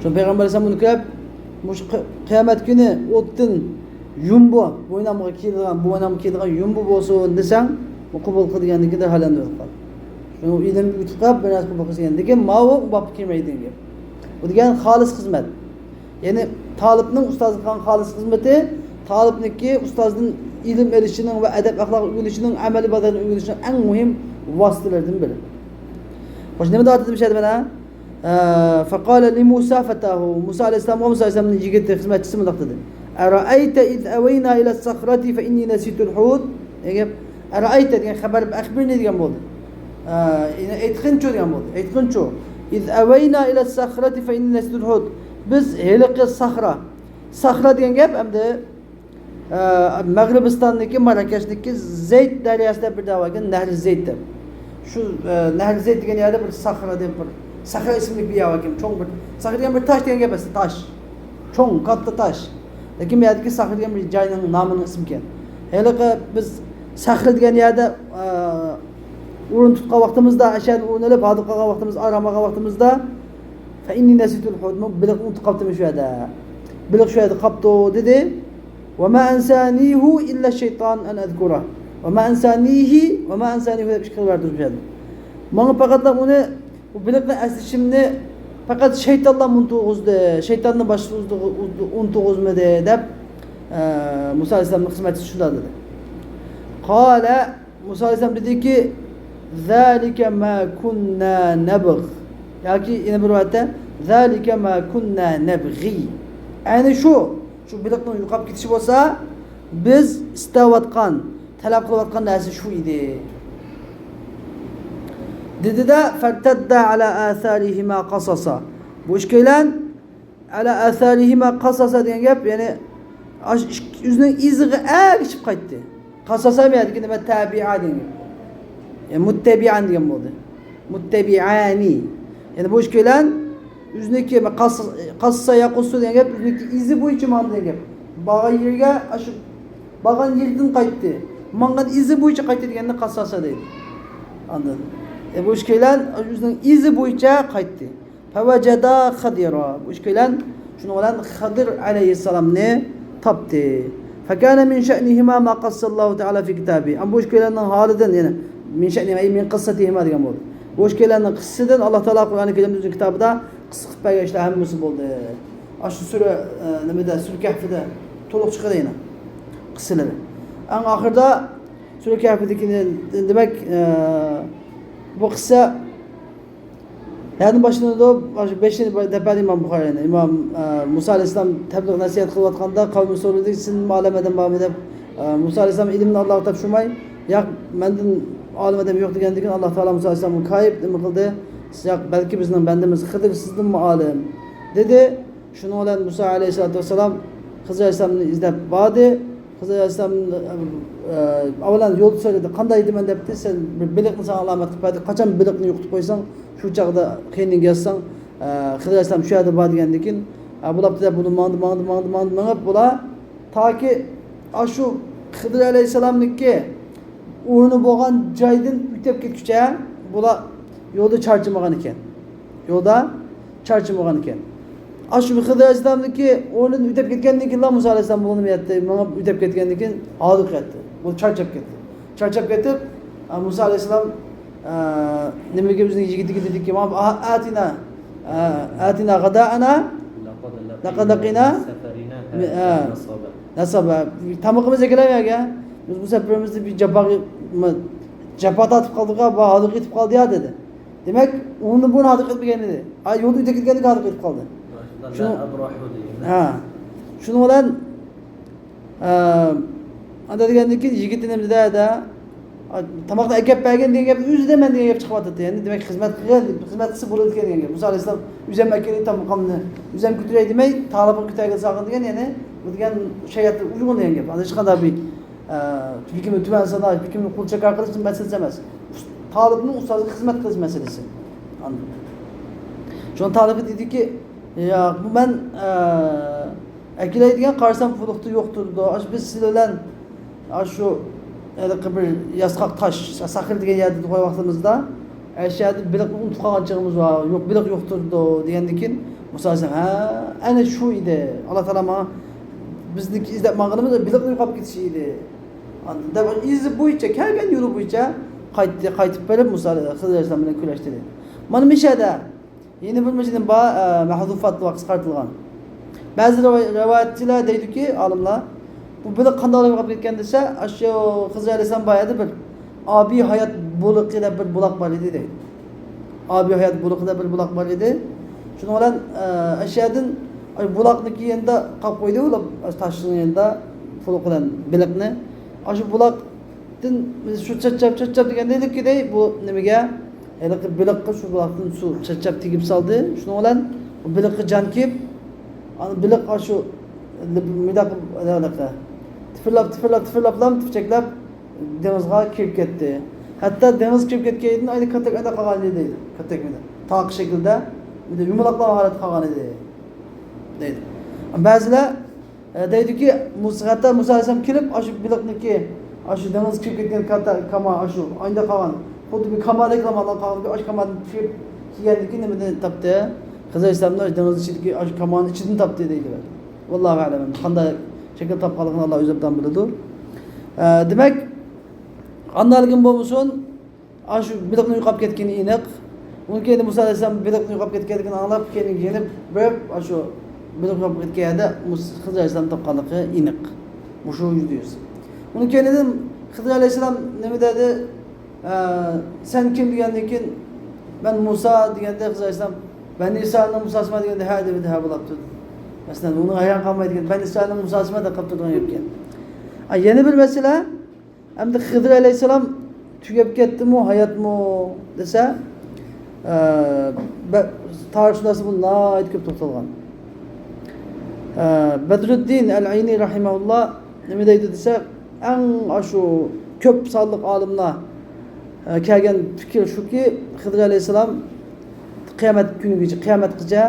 شۇ پەيغەمبەر ئەلەيھىسسالام ئۇنى كۆرۈپ، مۇشۇ قى-، قىيامەت كۈنى ئوتتىن يۇمبۇ، بوينۇمغا كىيىدىغان، بوينۇمغا كىيىدىغان يۇمبۇ بولسۇن دېسەڭ، ئۇ قوبۇل قىل دېگەندىن كېيىن دەرھال ئەمدى قال. شۇنى ئىلىم ئۆگىتىپ قويۇپ، بىر نەرسە قوبۇل قىلسا دېگەن، ماۋۇ بابقا كىرمەيدۇ دېگەن گەپ. بۇ دېگەن خالىس خىزمەت. يەنى تالىپنىڭ ئۇستازغا قىلغان خالىس خىزمىتى، تالىپنىڭكى ئۇستازدىن ئىلىم ئېلىشىنىڭ ۋە ئەدەپ ئەخلاق ئۆگىنىشىنىڭ، ئەمەلىي بازاردا ئۆگىنىشىنىڭ ئەڭ مۇھىم ۋاسىتىلىرىدىن بىرى. خوش، نېمە دەۋاتىدۇ مۇشۇ يەردە مانا؟ ئە، فقال لموسى فتاه، مۇسا ئەلەيھىسسالامغا مۇسا ئەلەيھىسسالامنىڭ يىگىتى، خىزمەتچىسى مۇنداق دېدى. أرأيت إذ أوينا إلى الصخرة فإني نسيت الحوت. دېگەن گەپ، أرأيت دېگەن خەۋەر، أخبرني دېگەن بولدى. ئە، يەنى ئېيتقىنچۇ دېگەن بولدى. ئېيتقىنچۇ. إذ أوينا إلى الصخرة فإني نسيت الحوت. بىز ھېلىقى سەخرا. سەخرا دېگەن گەپ ئەمدى ئە، مەغرىبىستاندىكى، ماراكەشتىكى زەيت دەرياسىدا بىر دەۋا ئىكەن، نەھرى زەيت دەپ. شۇ، ئە، نەھرى زەيت دېگەن يەردە بىر سەخرا دەپ بىر، سەخرا ئىسىملىك بىر يەر بار ئىكەن، چوڭ بىر، سەخرا دېگەن بىر تاش دېگەن گەپ ئەمەس، تاش. چوڭ، كاتتا تاش. لېكىن بۇ يەردىكى سەخرا دېگەن بىر جاينىڭ نامىنىڭ ئىسمى ئىكەن. ھېلىقى بىز سەخرا دېگەن يەردە، ئە، ئورۇن تۇتقان ۋاقتىمىزدا، ئەشەدىن ئورۇن ئېلىپ، ھاردۇق قالغان ۋاقتىمىز، ئارام ئالغان ۋاقتىمىزدا، فإني نسيت الحوت، مەن بېلىقنى ئۇنتۇپ قاپتىمەن شۇ يەردە. بېلىق شۇ يەردە قاپتۇ، دېدى. وما أنسانيه إلا الشيطان أن أذكره. وما أنسانيه، وما أنسانيه دەپ ئىككى خىل بەردى شۇ يەردە. ماڭا پەقەتلا ئۇنى، بۇ بېلىقنى ئەسلىشىمنى پەقەت شەيتانلا ئۇنتۇغۇزدى. شەيتاندىن باشقىسى ئۇنتۇغۇزمىدى، دەپ، ئە، مۇسا ئەلەيھىسسالامنىڭ خىزمەتچىسى شۇنداق دېدى. قال مۇسا ئەلەيھىسسالام دېدىكى، ذلك ما كنا نبغ. ياكى يەنە بىر رىۋايەتتە، ذلك ما كنا نبغي. ئەنە شۇ، شۇ بېلىقنىڭ يوقاپ كېتىشى بولسا، بىز ئىستەۋاتقان، تەلەپ قىلىۋاتقان نەرسە شۇ ئىدى. دېدى-دە، فارتدا على آثارهما قصصا. بۇ ئىككىيلەن على آثارهما قصصا دېگەن گەپ، يەنى ئاشۇ ئىككى، ئۆزىنىڭ ئىزىغا ئەگىشىپ قايتتى. قەسەسا بۇ يەردىكى نېمە؟ تەبىئە دېگەن گەپ. يەنى مۇتتەبىئان دېگەن بولدى. مۇتتەبىئانى. يەنى بۇ ئىككىيلەن ئۆزىنىڭكى قەسەسا يەقۇسسۇ دېگەن گەپ، ئۆزىنىڭكى ئىزى بويىچە ماڭدى دېگەن گەپ. بارغان يېرىگە، ئاشۇ بارغان يېرىدىن قايتتى. ماڭغان ئىزى بويىچە قايتتى دېگەننى قەسەسا دەيدۇ. ئاندىن، ئە، بۇ ئىككىيلەن ئۆزىنىڭ ئىزى بويىچە قايتتى. فوجدا خضرا. بۇ ئىككىيلەن شۇنىڭ بىلەن خىدىر ئەلەيھىسسالامنى تاپتى. فكان من شأنهما ما قص الله تعالى في كتابه. ئەمما بۇ ئىككىيلەننىڭ ھالىدىن، يەنى من شأنهما، أي من قصتهما دېگەن بولدى. بۇ ئىككىيلەننىڭ قىسسىسىدىن ئاللا تائالا قۇرئانى كەرىمدە ئۆزىنىڭ كىتابىدا قىسسە قىلىپ بەرگەن ئىشلار ھەممىسى بولدى. ئاشۇ سۈرە، ئە، نېمىدە، سۈرە كەھفىدە تولۇق چىقىدۇ يەنە قىسسىلىرى. ئەڭ ئاخىرىدا سۈرە كەھفىدىكى، دېمەك، ئە، بۇ قىسسە نەدىن باشلىنىدۇ؟ بېشىنى دەپ بەردى ئىمام بۇخارىينى. ئىمام، ئە، مۇسا ئەلەيھىسسالام تەبلىغ نەسىھەت قىلىۋاتقاندا قەۋمى سورىدى، سىزدىن ئالىم ئادەم بارمۇ دەپ. ئە، مۇسا ئەلەيھىسسالام ئىلىمنى ئاللاغا تاپشۇرماي، ياق، مەندىن ئالىم ئادەم يوق دېگەندىن كېيىن، ئاللا تائالا مۇسا ئەلەيھىسسالامغا كايىپ نېمە قىلدى؟ ياق، بەلكى بىزنىڭ بەندىمىز خىدىر سىزدىنمۇ ئالىم، دېدى. شۇنىڭ بىلەن مۇسا ئەلەيھىسسالاتۇ ۋەسسالام خىزىر ئەلەيھىسسالامنى ئىزدەپ باردى. خىزىر ئەلەيھىسسالام، ئە، ئەۋۋەلەن يولدا سورىدى، قانداق ئىدىمەن دەپتۇ، سەن بىر بېلىقنى ساڭا ئالامەت قىلىپ بەردى، قاچان بېلىقنى يوقىتىپ قويساڭ، شۇ چاغدا قېنىڭ يازساڭ، ئە، خىزىر ئەلەيھىسسالام شۇ يەردە بار دېگەندىن كېيىن، ئە، بۇلار دەپ بۇلار ماڭدى، ماڭدى، ماڭدى، ماڭدى، مېڭىپ بۇلار تاكى ئاشۇ خىزىر ئەلەيھىسسالامنىڭكى ئورنى بولغان جايدىن ئۆتۈپ كەتكۈچە بۇلار يولدا چارچىمىغان ئىكەن. يولدا چارچىمىغان ئىكەن. ئاشۇ خىزىر ئەلەيھىسسالامنىڭكى ئورنىدىن ئۆتۈپ كەتكەندىن كېيىنلا مۇسا ئەلەيھىسسالام بۇلارنى بۇ يەردە مېڭىپ ئۆتۈپ كەتكەندىن كېيىن ھالقىپ كەتتى. بۇ چارچاپ كەتتى. چارچاپ كېتىپ، ئە، مۇسا ئەلەيھىسسالام، ئە، نېمىگە ئۆزىنىڭ يىگىتىگە دېدىكى، ماڭا ئا-، ئاتىنا، ئە، ئاتىنا غەدائەنا لەقەد لەقىنا نەسەبا. تامىقىمىزنى ئەكەلەيلى. بىز بۇ سەپىرىمىزدە بىر جاپاغا، ما-، جاپا تارتىپ قالدۇق، بۇ ھاردۇققا يېتىپ قالدى يا دېدى. دېمەك، ئۇنىڭدىن بۇرۇن ھاردۇققا يېتىپ كەلگەن ئىدى. ئا، يولدا ئۆتۈپ كەتكەندىكىن ھاردۇققا يېتىپ قالدى. شۇنىڭ، ھە. شۇنىڭ بىلەن، ئە، ئاندا دېگەندىن كېيىن يىگىتى نېمە دېدى؟ تاماقنى ئەكەپ بەرگىن دېگەن گەپ، ئۆزىدە مەن دېگەن گەپ چىقىۋاتاتتى. يەنى دېمەك، خىزمەت قىلغىن، خىزمەت قىلسا بولىدىكەن دېگەن گەپ. مۇسا ئەلەيھىسسالام ئۆزۈم ئەكېلەي تامىقىمنى، ئۆزۈم كۆتۈرەي دېمەي، تالىپقا كۆتەرگىلى سالغىن دېگەن، يەنى بۇ دېگەن شەرىئەتتە ئۇيغۇن دېگەن گەپ. ئاندىن ھېچقانداق بىر، ئە، بېكىمنى تۆۋەن ساناش، بېكىمنى قول چاكار قىلىش مەسىلىسى ئەمەس. تالىپنىڭ ئۇستازىغا خىزمەت قىلىش مەسىلىسى. ئاندىن شۇڭا تالىپى دېدىكى، ياق، بۇ مەن، ئە، ئەكېلەي دېگەن، قارىسام پۇلۇقتا يوق تۇرىدۇ. ئاشۇ بىز سىلەر بىلەن ئاشۇ ھېلىقى بىر ياسقاق تاش، ساخىل دېگەن يەردە تۇرغان ۋاقتىمىزدا، ئەشيادىن بېلىقنى ئۇنتۇپ قالغان چېغىمىز بار. يوق، بېلىق يوق تۇرىدۇ دېگەندىن كېيىن، مۇسا ئەلەيھىسسالام، ھە، ئەنە شۇ ئىدى. ئاللا تائالا ماڭا بىزنىڭكى ئىزدەپ ماڭغىنىمىز بېلىقنىڭ يوقاپ كېتىشى ئىدى. ئاندىن دەپ ئىزى بويىچە، كەلگەن يولى بويىچە قايتتى، قايتىپ بېرىپ مۇسا، خىزىر ئەلەيھىسسالام بىلەن كۆرۈشتى دېدى. مانا مۇشۇ يەردە يەنە بىر مەسىلە بار، ئە، مەھزۇفات ۋە قىسقارتىلغان. بەزى رىۋاي-، رىۋايەتچىلەر دەيدۇكى، ئالىملار، بۇ بېلىق قانداق يوقاپ كەتكەن دېسە، ئاشۇ خىزىر ئەلەيھىسسالام بار يەردە بىر ئابىي ھايات بۇلىقى دەپ بىر بۇلاق بار ئىدى دەيدۇ. ئابىي ھايات بۇلىقى دەپ بىر بۇلاق بار ئىدى. شۇنىڭ بىلەن، ئە، ئاشۇ يەردىن، ئاشۇ بۇلاقنىڭكى يېنىدا قاپ قويدى ئۇلار، ئاشۇ تاشنىڭ يېنىدا پۇلۇق بىلەن بېلىقنى. ئاشۇ بۇلاق دىن بىز شۇ چاچچاپ، چاچچاپ دېگەندە، ھېلىقىدەي بۇ نېمىگە، ھېلىقى بېلىققا شۇ بۇلاقتىن سۇ چاچچاپ تېگىپ سالدى. شۇنىڭ بىلەن بۇ بېلىققا جان كېلىپ، ئانا بېلىق ئاشۇ مۇنداق، ھېلىقى تىفىرلاپ، تىفىرلاپ، تىفىرلاپلا تىپچەكلەپ دېڭىزغا كىرىپ كەتتى. ھەتتا دېڭىزغا كىرىپ كەتكەن يېرىدىن ئاينى كاتەك ئاينى قالغان ئىدى دەيدۇ. كاتەك مېنى تاقى شەكلىدە يۇمىلاقلار ھالەتتە قالغان ئىدى دەيدۇ. بەزىلەر ئە، دەيدۇكى، مۇس-، ھەتتا مۇسا ئەلەيھىسسالام كېلىپ، ئاشۇ بېلىقنىڭكى، ئاشۇ دېڭىزغا كىرىپ كەتكەن كاتا-، كاما، ئاشۇ ئاينىدا قالغان، خۇددى بىر كامادەك زاماندا قالغان، ئاشۇ كامادىن چۈشۈپ كەلگەندىكى نېمىدىن تاپتى؟ خىزىر ئەلەيھىسسالامنى ئاشۇ دېڭىز ئىچىدىكى، ئاشۇ كامانىڭ ئىچىدىن تاپتى دەيدۇ. ۋاللاھۇ ئەلەم، قانداق شەكىل تاپقانلىقىنى ئاللا ئۆزى ئوبدان بىلىدۇ. ئە، دېمەك، قانداقلىكىمۇ بولمىسۇن، ئاشۇ بېلىقنىڭ يوقاپ كەتكىنى ئېنىق. ئۇنىڭ كېيىن مۇسا ئەلەيھىسسالام بېلىقنىڭ يوقاپ كەتكەنلىكىنى ئاڭلاپ، كەينىگە يېنىپ بېرىپ، ئاشۇ بېلىق يوقاپ كەتكەن يەردە مۇس-، خىزىر ئەلەيھىسسالام تاپقانلىقى ئېنىق. مۇشۇ يۈزدە يۈز. ئۇنىڭ كەينىدىن خىزىر ئەلەيھىسسالام نېمە دېدى؟ ئە، سەن كىم دېگەندىن كېيىن، مەن مۇسا دېگەندە، خىزىر ئەلەيھىسسالام، بەنى ئىسرائىلنىڭ مۇساسىما دېگەندە، ھە دېدى، ھە بولاپتۇ. مەسىلەن، ئۇنىڭ ھەيران قالماي دېگەن، بەنى ئىسرائىلنىڭ مۇساسىما دەپ قاپتۇ دېگەن گەپكەن. ئە، يەنە بىر مەسىلە، ئەمدى خىزىر ئەلەيھىسسالام تۈگەپ كەتتىمۇ، ھاياتمۇ دېسە، ئە، بە-، تارىخشۇناسلار بۇنى ناھايىتى كۆپ توختالغان. ئە، بەدرۇددىن ئەل ئەينى رەھىمەھۇللا نېمە دەيدۇ دېسە، ئەڭ ئاشۇ كۆپ سانلىق ئالىملار، ئە، كەلگەن پىكىر شۇكى، خىزىر ئەلەيھىسسالام قىيامەت كۈنىگىچە، قىيامەتقىچە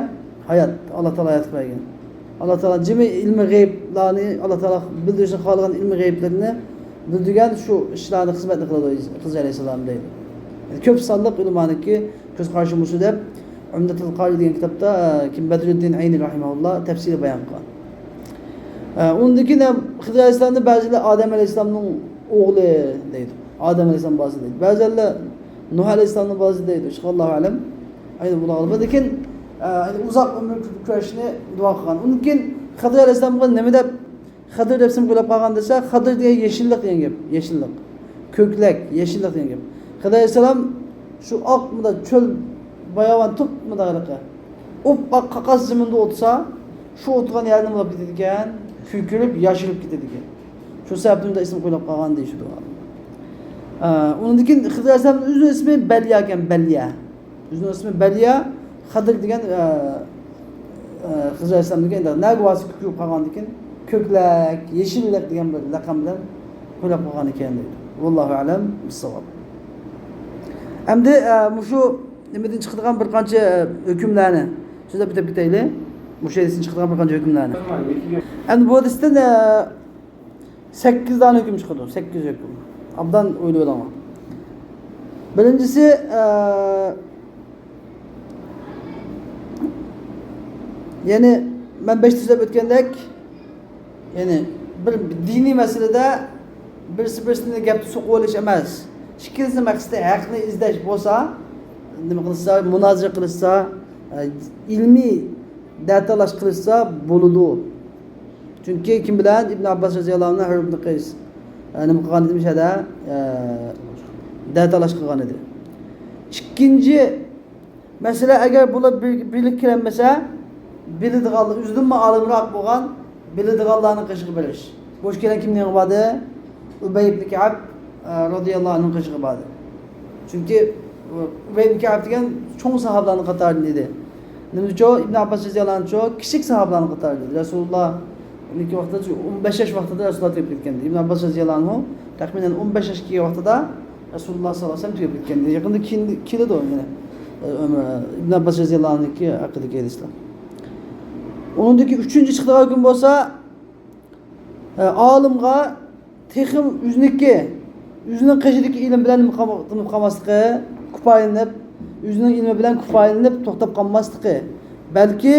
ھايات، ئاللا تائالا ھايات قىلىپ بەرگەن. ئاللا تائالا جىمى ئىلمى غەيىبلارنى، ئاللا تائالا بىلدۈرۈشنى خالىغان ئىلمى غەيىبلىرىنى بىلدۈرگەن شۇ ئىشلارنى خىزمەتنى قىلىدۇ خىزىر ئەلەيھىسسالام دەيدۇ. يەنى كۆپ سانلىق ئۆلىمانىڭكى كۆز قارىشى مۇشۇ دەپ، ئۇمدەتۇل قارى دېگەن كىتابتا، ئە، كىم بەدرۇددىن ئەينى رەھىمەھۇللا تەپسىلىي بايان قىلغان. ئە، ئۇندىن كېيىن ھەم خىزىر ئەلەيھىسسالامنى بەزىلەر ئادەم ئەلەيھىسسالامنىڭ ئوغلى دەيدۇ. ئادەم ئەلەيھىسسالام بالىسى دەيدۇ. بەزىلەر نۇھ ئەلەيھىسسالامنىڭ بالىسى دەيدۇ. ئىشقىللاھۇ ئەلەم. ئەينى بۇلارغا. لېكىن، ئە، ئۇزاق ئۆمۈر كۆرۈشنى دۇئا قىلغان. ئۇندىن كېيىن خىزىر ئەلەيھىسسالامغا نېمە دەپ، خىدىر دەپ ئىسىم قويۇپ قالغان دېسە، خىدىر دېگەن يېشىللىق دېگەن گەپ. يېشىللىق. كۆكلەك، يېشىللىق دېگەن گەپ. خىزىر ئەلەيھىسسالام شۇ ئاق مۇنداق چۆل، باياۋان توپمۇنداق ھېلىقى ئوپئاق قاقاس زېمىندا ئولتۇرسا، شۇ ئولتۇرغان يەر نېمە بولۇپ كېتىدىكەن؟ كۆكىرىپ، ياشىرىپ كېتىدىكەن. شۇ سەۋەبتىن ئىسىم قويۇلۇپ قالغان دېيىشىدۇ. ئە، ئۇنىڭدىن كېيىن خىزىر ئەلەيھىسسالامنىڭ ئۆزىنىڭ ئىسمى بەليا ئىكەن، بەليا. ئۆزىنىڭ ئىسمى بەليا، خىدىر دېگەن، ئە، ئە، خىزىر ئەلەيھىسسالام دېگەن، ئەمدى نەگە بارسا كۆكىرىپ قالغاندىكىن، كۆكلەك، يېشىللىق دېگەن بىر لەقەم بىلەن قويۇپ قالغان ئىكەن دەيدۇ. ۋاللاھۇ ئەلەم بىسساۋاب. ئەمدى، ئە، مۇشۇ نېمىدىن چىقىدىغان بىر قانچە، ئە، ھۆكۈملەرنى سۆزلەپ ئۆتۈپ كېتەيلى. مۇشۇ ھەدىستىن چىقىدىغان بىر قانچە ھۆكۈملەرنى. ئەمدى بۇ ھەدىستىن، ئە، سەككىز دانە ھۆكۈم چىقىدۇ، سەككىز ھۆكۈم. ئابدان ئويلىۋېلىڭلار. بىرىنچىسى، ئە، يەنى مەن بەشتە سۆزلەپ ئۆتكەندەك، يەنى بىر دىنىي مەسىلىدە بىرسى بىرسىنى گەپتە سوقۇۋېلىش ئەمەس. ئىككىلىسىنىڭ مەقسىتى ھەقنى ئىزدەش بولسا، نېمە قىلسا، مۇنازىرە قىلىشسا، ئە، ئىلمىي دەتالاش قىلىشسا بولىدۇ. چۈنكى كىم بىلەن؟ ئىبن ئابباس رەزىياللاھۇ ئەنھۇ ھۇر ئىبن قەيس، ئە، نېمە قىلغان ئىدى مۇشۇ يەردە؟ ئە، دەتالاش قىلغان ئىدى. ئىككىنچى مەسىلە، ئەگەر بۇلار بىر-، بىرلىككە كېلەلمىسە، بىلىدىغانلار، ئۆزىدىنمۇ ئالىمراق بولغان بىلىدىغانلارنىڭ قېشىغا بېرىش. بوش كېلەن كىمنىڭ يېنىغا باردى؟ ئۇبەي ئىبن كەئب، ئە، رازىياللاھۇ ئەنھۇنىڭ قېشىغا باردى. چۈنكى، ئۇ، ئۇبەي ئىبن كەئب دېگەن چوڭ ساھابىلارنىڭ قاتارىدىن ئىدى. نېمىشقا؟ ئىبن ئابباس رازىياللاھۇ ئەنھۇ كىچىك ساھابىلارنىڭ قاتارىدا ئىدى. رەسۇلۇللاھنىڭكى ۋاقتىدا ئون بەش ياش ۋاقتىدا رەسۇلۇللاھ تۈگەپ كەتكەن ئىدى. ئىبن ئابباس رازىياللاھۇ ئەنھۇ تەخمىنەن ئون بەش ياشقا كەلگەن ۋاقتىدا رەسۇلۇللاھ ساللاللاھۇ ئەلەيھى ۋەسەللەم تۈگەپ كەتكەن ئىدى. يېقىندا كېيىن كېلىدۇ يەنە، ئە، ئۆمرە، ئىبن ئابباس رازىياللاھۇ ئەنھۇنىڭكى ھەققىدىكى ھەدىسلەر. ئۇنىڭدىكى ئۈچىنچى چىقىدىغان ھۆكۈم بولسا، ئالىمغا تېخىمۇ ئۆزىنىڭكى، ئۆزىنىڭ قېشىدىكى ئىلىم بىلەن نېمە قىلما-، قىلماي قالماسلىقى، كۇپايىلىنىپ، ئۆزىنىڭ ئىلمى بىلەن كۇپايىلىنىپ توختاپ قالماسلىقى، بەلكى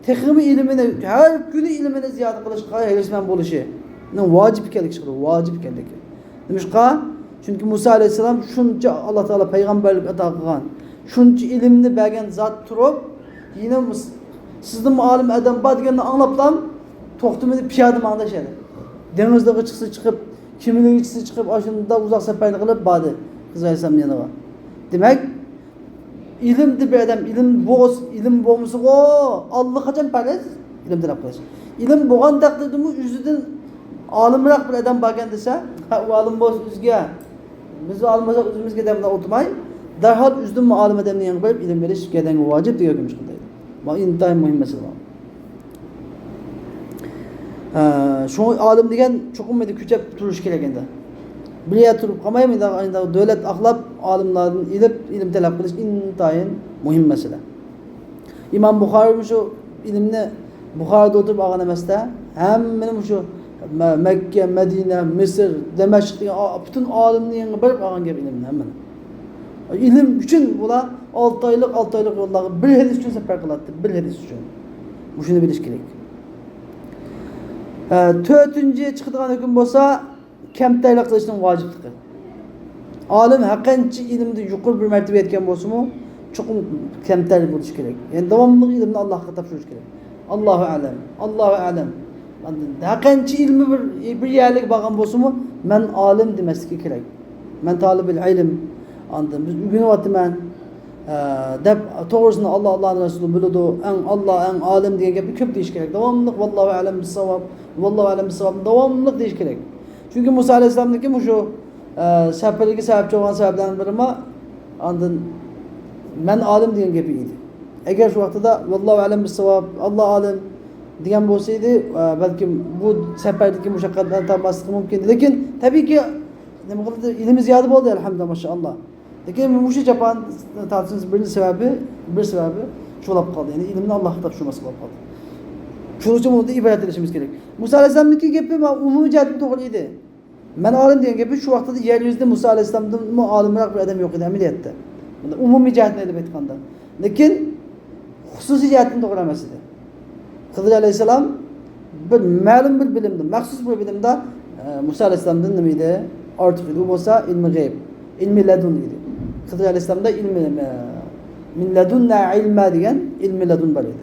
تېخىمۇ ئىلمىنى، ھەر كۈنى ئىلمىنى زىيادە قىلىشقا ھېرىسمەن بولۇشىنىڭ ۋاجىپ ئىكەنلىكى چىقىدۇ، ۋاجىپ ئىكەنلىكى. نېمىشقا؟ چۈنكى مۇسا ئەلەيھىسسالام شۇنچە ئاللا تائالا پەيغەمبەرلىك ئاتا قىلغان، شۇنچە ئىلىمنى بەرگەن زات تۇرۇپ، يەنە مۇس-، سىزدىنمۇ ئالىم ئادەم بار دېگەننى ئاڭلاپلا توختىمىدى، پىيادە ماڭدى شەدە. دېڭىزلىققا چىقسا چىقىپ، كېمىلىككە چىقسا چىقىپ، ئاشۇنداق ئۇزاق سەپەرنى قىلىپ باردى خىزىر ئەلەيھىسسالامنىڭ يېنىغا. دېمەك، ئىلىمدە بىر ئادەم، ئىلىم بولس-، ئىلىم بولمىسىغۇ، ئاللىقاچان پەرز ئىلىم تەلەپ قىلىش. ئىلىم بولغان تەقدىردىمۇ ئۆزىدىن ئالىمراق بىر ئادەم باركەن دېسە، ھە، ئۇ ئالىم بولسا ئۆزىگە، بىز ئالىم بولساق ئۆزىمىزگە دەپ ئولتۇرماي، دەرھال ئۆزىدىنمۇ ئالىم ئادەمنىڭ يېنىغا بېرىپ ئىلىم ئېلىش گەدەنگە ۋاجىپ دېگەن ھۆكۈم چىقىدۇ. بۇ ئىنتايىن مۇھىم مەسىلە. ھە، شۇڭا ئالىم دېگەن چوقۇم مەيدە كۆچەپ تۇرۇش كېرەك ئەمدى. بىر يەردە تۇرۇپ قالماي، مۇنداق، مۇنداق دۆلەت ئاقلاپ، ئالىملاردىن ئېلىپ، ئىلىم تەلەپ قىلىش ئىنتايىن مۇھىم مەسىلە. ئىمام بۇخارى مۇشۇ ئىلىمنى بۇخارىدا ئولتۇرۇپ ئالغان ئەمەستە، ھەممىنى مۇشۇ مە-، مەككە، مەدىنە، مىسىر، دەمەشق دېگەن ئا-، پۈتۈن ئالىمنىڭ يېنىغا بېرىپ ئالغان گەپ ئىلىمنى ھەممىنى. ئىلىم ئۈچۈن بۇلار ئالتە ئايلىق، ئالتە ئايلىق يوللارغا بىر ھەدىس ئۈچۈن سەپەر قىلاتتى، بىر ھەدىس ئۈچۈن. مۇشۇنى بىلىش كېرەك. ئە، تۆتىنچى چىقىدىغان ھۆكۈم بولسا، كەمتەرلىك قىلىشنىڭ ۋاجىپلىقى. ئالىم ھەرقانچە ئىلىمدە يۇقىرى بىر مەرتىۋىگە يەتكەن بولسىمۇ، چوقۇم كەمتەر بولۇشى كېرەك. يەنى داۋاملىق ئىلىمنى ئاللاھقا تاپشۇرۇش كېرەك. ئاللاھۇ ئەلەم، ئاللاھۇ ئەلەم. ئاندىن ھەرقانچە ئىلمى بىر، بىر يەرلىككە بارغان بولسىمۇ، مەن ئالىم دېمەسلىكى كېرەك. مەن تالىبىل ئىلىم. ئاندىن بىز ئۆگىنىۋاتىمەن، ئە، دەپ توغرىسىنى ئاللا، ئاللانىڭ رەسۇلى بىلىدۇ، ئەڭ ئاللا، ئەڭ ئالىم دېگەن گەپنى كۆپ دېيىش كېرەك. داۋاملىق ۋاللاھۇ ئەلەم بىسساۋاب، ۋاللاھۇ ئەلەم بىسساۋاب داۋاملىق دېيىش كېرەك. چۈنكى مۇسا ئەلەيھىسسالامنىڭكى مۇشۇ، ئە، سەپەرلىككە سەۋەبچى بولغان سەۋەبلەرنىڭ بىرىمۇ ئاندىن مەن ئالىم دېگەن گېپى ئىدى. ئەگەر شۇ ۋاقتىدا ۋاللاھۇ ئەلەم بىسساۋاب، ئاللا ئالىم دېگەن بولسا ئىدى، ئە، بەلكىم بۇ سەپەردىكى مۇشەققەتلەرنى تارتماسلىقى مۇمكىن ئىدى. لېكىن تەبىئىيكى، نېمە قىلدى، ئىلمى زىيادە بولدى، ئەلھەمدۇلىللا، ماشائاللا. لېكىن مۇشۇ جاپانى تارتىشنىڭ بىرىنچى سەۋەبى، بىر سەۋەبى شۇ بولۇپ قالدى. يەنى ئىلىمنى ئاللاھقا تاپشۇرماسلىق بولۇپ قالدى. شۇنىڭ ئۈچۈن بۇنىڭدىن ئىبرەت ئېلىشىمىز كېرەك. مۇسا ئەلەيھىسسالامنىڭكى گېپى ئومۇمىي جەھەتتىن توغرا ئىدى. مەن ئالىم دېگەن گېپى شۇ ۋاقتىدا يەر يۈزىدە مۇسا ئەلەيھىسسالامدىنمۇ ئالىمراق بىر ئادەم يوق ئىدى ئەمەلىيەتتە. ئومۇمىي جەھەتتىن ئېلىپ ئېيتقاندا. لېكىن خۇسۇسىي جەھەتتىن توغرا ئەمەس ئىدى. خىزىر ئەلەيھىسسالام بىر مەلۇم بىر بىلىمدە، مەخسۇس بىر بىلىمدە، ئە، مۇسا ئەلەيھىسسالامدىن نېمە ئىدى؟ ئارتۇق ئىدى. ئۇ بولسا ئىلمى غەيب، ئىلمى لەدۇن ئىدى. خىزىر ئەلەيھىسسالامدا ئىلمى، ئە، مىن لەدۇننا ئىلما دېگەن ئىلمى لەدۇن بار ئىدى.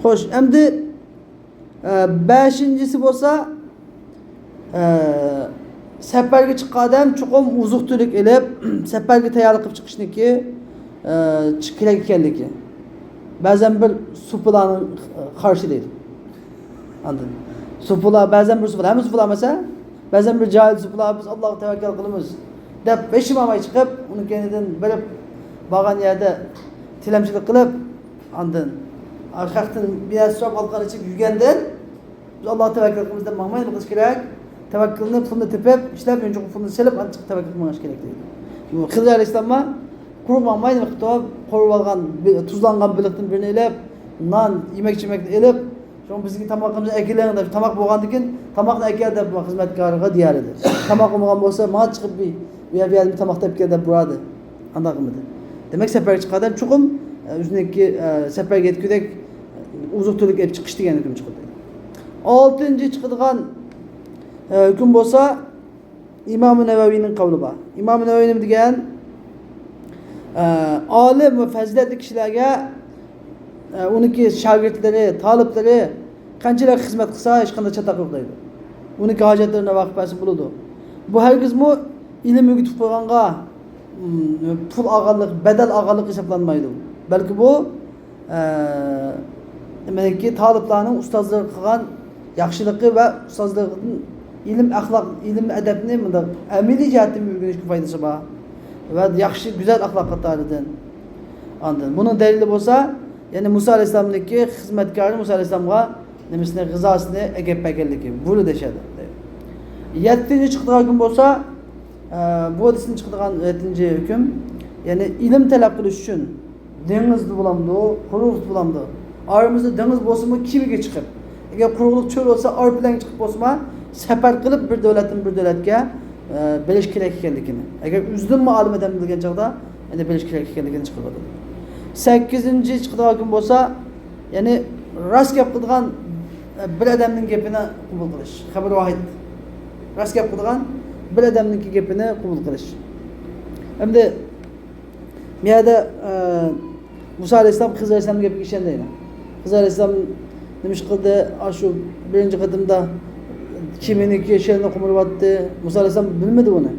خوش، ئەمدى ئە، بەشىنچىسى بولسا، ئە، سەپەرگە چىققان ئادەم چوقۇم ئوزۇق-تۈلۈك ئېلىپ، سەپەرگە تەييارلىق قىلىپ چىقىشنىكى، ئە، چىق-، كېرەك ئىكەنلىكى. بەزەن بىر سۇپىلارنىڭ قارشى دەيدۇ. ئاندىن سۇپىلار، بەزەن بىر سۇپىلار، ھەممە سۇپىلار ئەمەس، بەزەن بىر جاھىل سۇپىلار، بىز ئاللاغا تەۋەككەل قىلىمىز دەپ، ھېچنېمە ئالماي چىقىپ، ئۇنىڭ كەينىدىن بېرىپ، بارغان يەردە تىلەمچىلىك قىلىپ، ئاندىن خەقتىن بىرەر سوراپ ئالقان ئېچىپ يۈرگەندىن، بىز ئاللاغا تەۋەككۈل قىلىمىز دەپ ماڭماي نېمە قىلىش كېرەك؟ تەۋەككۈلنى، پۇلنى تېپىپ، ئىشلەپ، يۇمشاق پۇلنى سېلىپ، ئانچە كېلىپ تەۋەككۈل قىلىپ مېڭىش كېرەك دەيدۇ. بۇ خىزىر ئەلەيھىسسالاممۇ قۇرۇق ماڭماي نېمە قىپتۇ؟ قورۇپ ئالغان، بى-، تۇزلانغان بېلىقتىن بىرنى ئېلىپ، نان، يېمەك-ئىچمەكنى ئېلىپ، شۇڭا بىزگە تامىقىمىزنى ئەكېلىڭ دەپ، تاماق بولغاندىن كېيىن، تاماقنى ئەكەل دەپ خىزمەتكارىغا دېيەلىدى. تاماق بولمىغان بولسا، ماڭا چىقىپ بىر، بۇ يەر، بۇ يەردىن بىر تاماق تېپىپ كەل دەپ بۇرادى. ئانداق قىلمىدى. دېمەك، سەپەرگە چىققان ئادەم چوقۇم، ئە، ئۆزىنىڭكى، ئە، سەپەرگە يەتكۈدەك ئوزۇق-تۈلۈك ئېلىپ چىقىش دېگەن ھۆكۈم چىقىدۇ. ئالتىنچى چىقىدىغان، ئە، ھۆكۈم بولسا، ئىمام نەۋەۋىنىڭ قەۋلى بار. ئىمام نەۋەۋى نېمە دېگەن؟ ئە، ئالىم ۋە پەزىلەتلىك كىشىلەرگە، ئە، ئۇنىڭكى شاگىرتلىرى، تالىپلىرى قانچىلىك خىزمەت قىلسا، ھېچقانداق چاتاق يوق دەيدۇ. ئۇنىڭكى ھاجەتلىرىنى رەۋا قىلىپ بەرسە بولىدۇ. بۇ ھەرگىزمۇ ئىلىم ئۆگىتىپ قويغانغا، م، پۇل ئالغانلىق، بەدەل ئالغانلىق ھېسابلانمايدۇ. بەلكى بۇ، ئە، نېمىدەكى تالىپلارنىڭ ئۇستازلىرىغا قىلغان ياخشىلىقى ۋە ئۇستازلىرىدىن ئىلىم ئەخلاق، ئىلىم ئەدەپنى مۇنداق ئەمەلىي جەھەتتىن ئۆگىنىشكە پايدىسى بار. ۋە ياخشى، گۈزەل ئەخلاق قاتارىدىن. ئاندىن بۇنىڭ دەلىلى بولسا، يەنى مۇسا ئەلەيھىسسالامنىڭكى خىزمەتكارى مۇسا ئەلەيھىسسالامغا نېمىسىنى، غىزاسىنى ئەكەپ بەرگەنلىكى، بۇيرۇ دەشەدە. يەتتىنچى چىقىدىغان ھۆكۈم بولسا، ئە، بۇ ھەدىستىن چىقىدىغان يەتتىنچى ھۆكۈم، يەنى ئىلىم تەلەپ قىلىش ئۈچۈن دېڭىزدا بولامدۇ، قۇرۇقلۇقتا بولامدۇ، ئارىمىزدا دېڭىز بولسىمۇ كېمىگە چىقىپ، ئەگەر قۇرۇقلۇق چۆل بولسا ئارپا بىلەن چىقىپ بولسىمۇ سەپەر قىلىپ بىر دۆلەتتىن بىر دۆلەتكە، ئە، بېرىش كېرەك ئىكەنلىكىنى، ئەگەر ئۆزىدىنمۇ ئالىم ئادەم بىلگەن چاغدا ئەنە بېرىش كېرەك ئىكەنلىكىنى چىقىرىۋاتىدۇ. سەككىزىنچى چىقىدىغان ھۆكۈم بولسا، يەنى راست گەپ قىلىدىغان، ئە، بىر ئادەمنىڭ گېپىنى قوبۇل قىلىش. خەبەر ۋاھىد. راست گەپ قىلىدىغان بىر ئادەمنىڭكى گېپىنى قوبۇل قىلىش. ئەمدى بۇ يەردە، ئە، مۇسا ئەلەيھىسسالام خىزىر ئەلەيھىسسالامنىڭ گېپىگە ئىشەندى. خىزىر ئەلەيھىسسالام نېمە ئىش قىلدى؟ ئاشۇ بىرىنچى قېتىمدا كېمىنىڭكى شېلىنى قومۇرۇۋەتتى. مۇسا ئەلەيھىسسالام بىلمىدى بۇنى.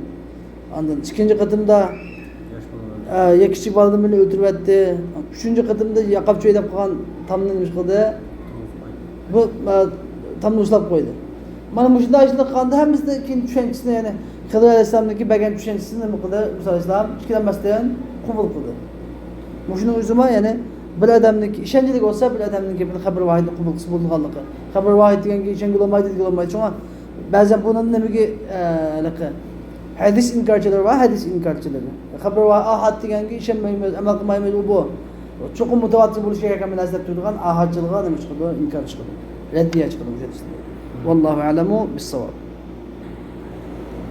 ئاندىن ئىككىنچى قېتىمدا، ئە، يا كىچىك بالىدىن بىرنى ئۆلتۈرۈۋەتتى. ئۈچىنچى قېتىمدا ياقاپ چۆي دەپ قالغان تامنى نېمە ئىش قىلدى؟ بۇ، ئە، تامنى ئۇسلاپ قويدى. مانا مۇشۇنداق ئىشلار قىلغاندا ھەممىسىدىن كېيىن چۈشەنچىسىنى، يەنى خىزىر ئەلەيھىسسالامنىڭكى بەرگەن چۈشەنچىسىنى نېمە قىلدى؟ مۇسا ئەلەيھىسسالام ئىككىلەنمەستىن قوبۇل قىلدى. مۇشۇنىڭ ئۆزىمۇ، يەنى بىر ئادەمنىڭكى ئىشەنچلىك بولسا، بىر ئادەمنىڭ گېپىنى، خەبەر ۋاھىدنى قوبۇل قىلسا بولىدىغانلىقى. خەبەر ۋاھىد دېگەنگە ئىشەنگىلى بولمايدۇ، دېگىلى بولمايدۇ. شۇڭا بەزەن بۇنىڭ نېمىگە، ئە، ھېلىقى ھەدىس ئىنكارچىلىرى بار، ھەدىس ئىنكارچىلىرى. خەبەر ۋاھىد ئاھاد دېگەنگە ئىشەنمەيمىز، ئەمەل قىلمايمىز، ئۇ بۇ. چوقۇم مۇتەۋاتىر بولۇشى كېرەك ئەمەس دەپ تۇرىدىغان ئاھادچىلىققا نېمە چىقىدۇ؟ ئىنكار چىقىدۇ. رەددىيە چىقىدۇ مۇشۇ ھەدىستىن. ۋاللاھۇ ئەلەمۇ بىسساۋاب.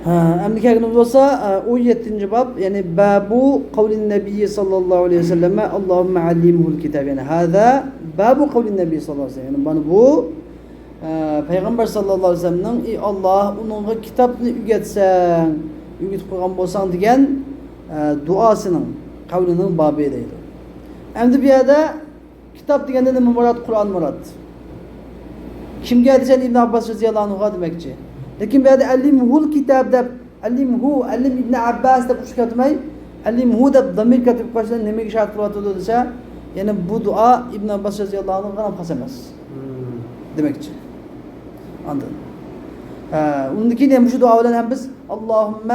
ھە، ئەمدى كەلگىنىمىز بولسا، ئە، ئون يەتتىنچى باب، يەنى بابۇ قەۋلىن نەبىيي ساللاللاھۇ ئەلەيھى ۋەسەللەم، ئاللاھۇممە ئەللىمھۇل كىتاب. يەنى ھازا بابۇ قەۋلىن نەبىيي ساللاللاھۇ ئەلەيھى ۋەسەللەم. يەنى مانا بۇ، ئە، پەيغەمبەر ساللاللاھۇ ئەلەيھى ۋەسەللەمنىڭ، ئى ئاللاھ، ئۇنىڭغا كىتابنى ئۆگەتسەڭ، ئۆگىتىپ قويغان بولساڭ دېگەن، ئە، دۇئاسىنىڭ، قەۋلىنىڭ بابى دەيدۇ. ئەمدى بۇ يەردە كىتاب دېگەندە نېمە مۇراد؟ قۇرئان مۇراد. كىمگە دېسەڭ، ئىبن ئابباس رەزىياللاھۇ ئەنھۇغا دېمەكچى. لېكىن بۇ يەردە ئەللىمھۇل كىتاب دەپ، ئەللىمھۇ، ئەللىم ئىبن ئابباس دەپ ئۇچۇر كەلتۈرمەي، ئەللىمھۇ دەپ زامىر كەلتۈرۈپ قويسا نېمىگە ئىشارەت قىلىۋاتىدۇ دېسە، يەنى بۇ دۇئا ئىبن ئابباس رەزىياللاھۇ ئەنھۇغا خاس ئەمەس دېمەكچى. ئاندىن، ھە، ئۇندىن كېيىن يەنە مۇشۇ دۇئا بىلەن ھەم بىز، اللهم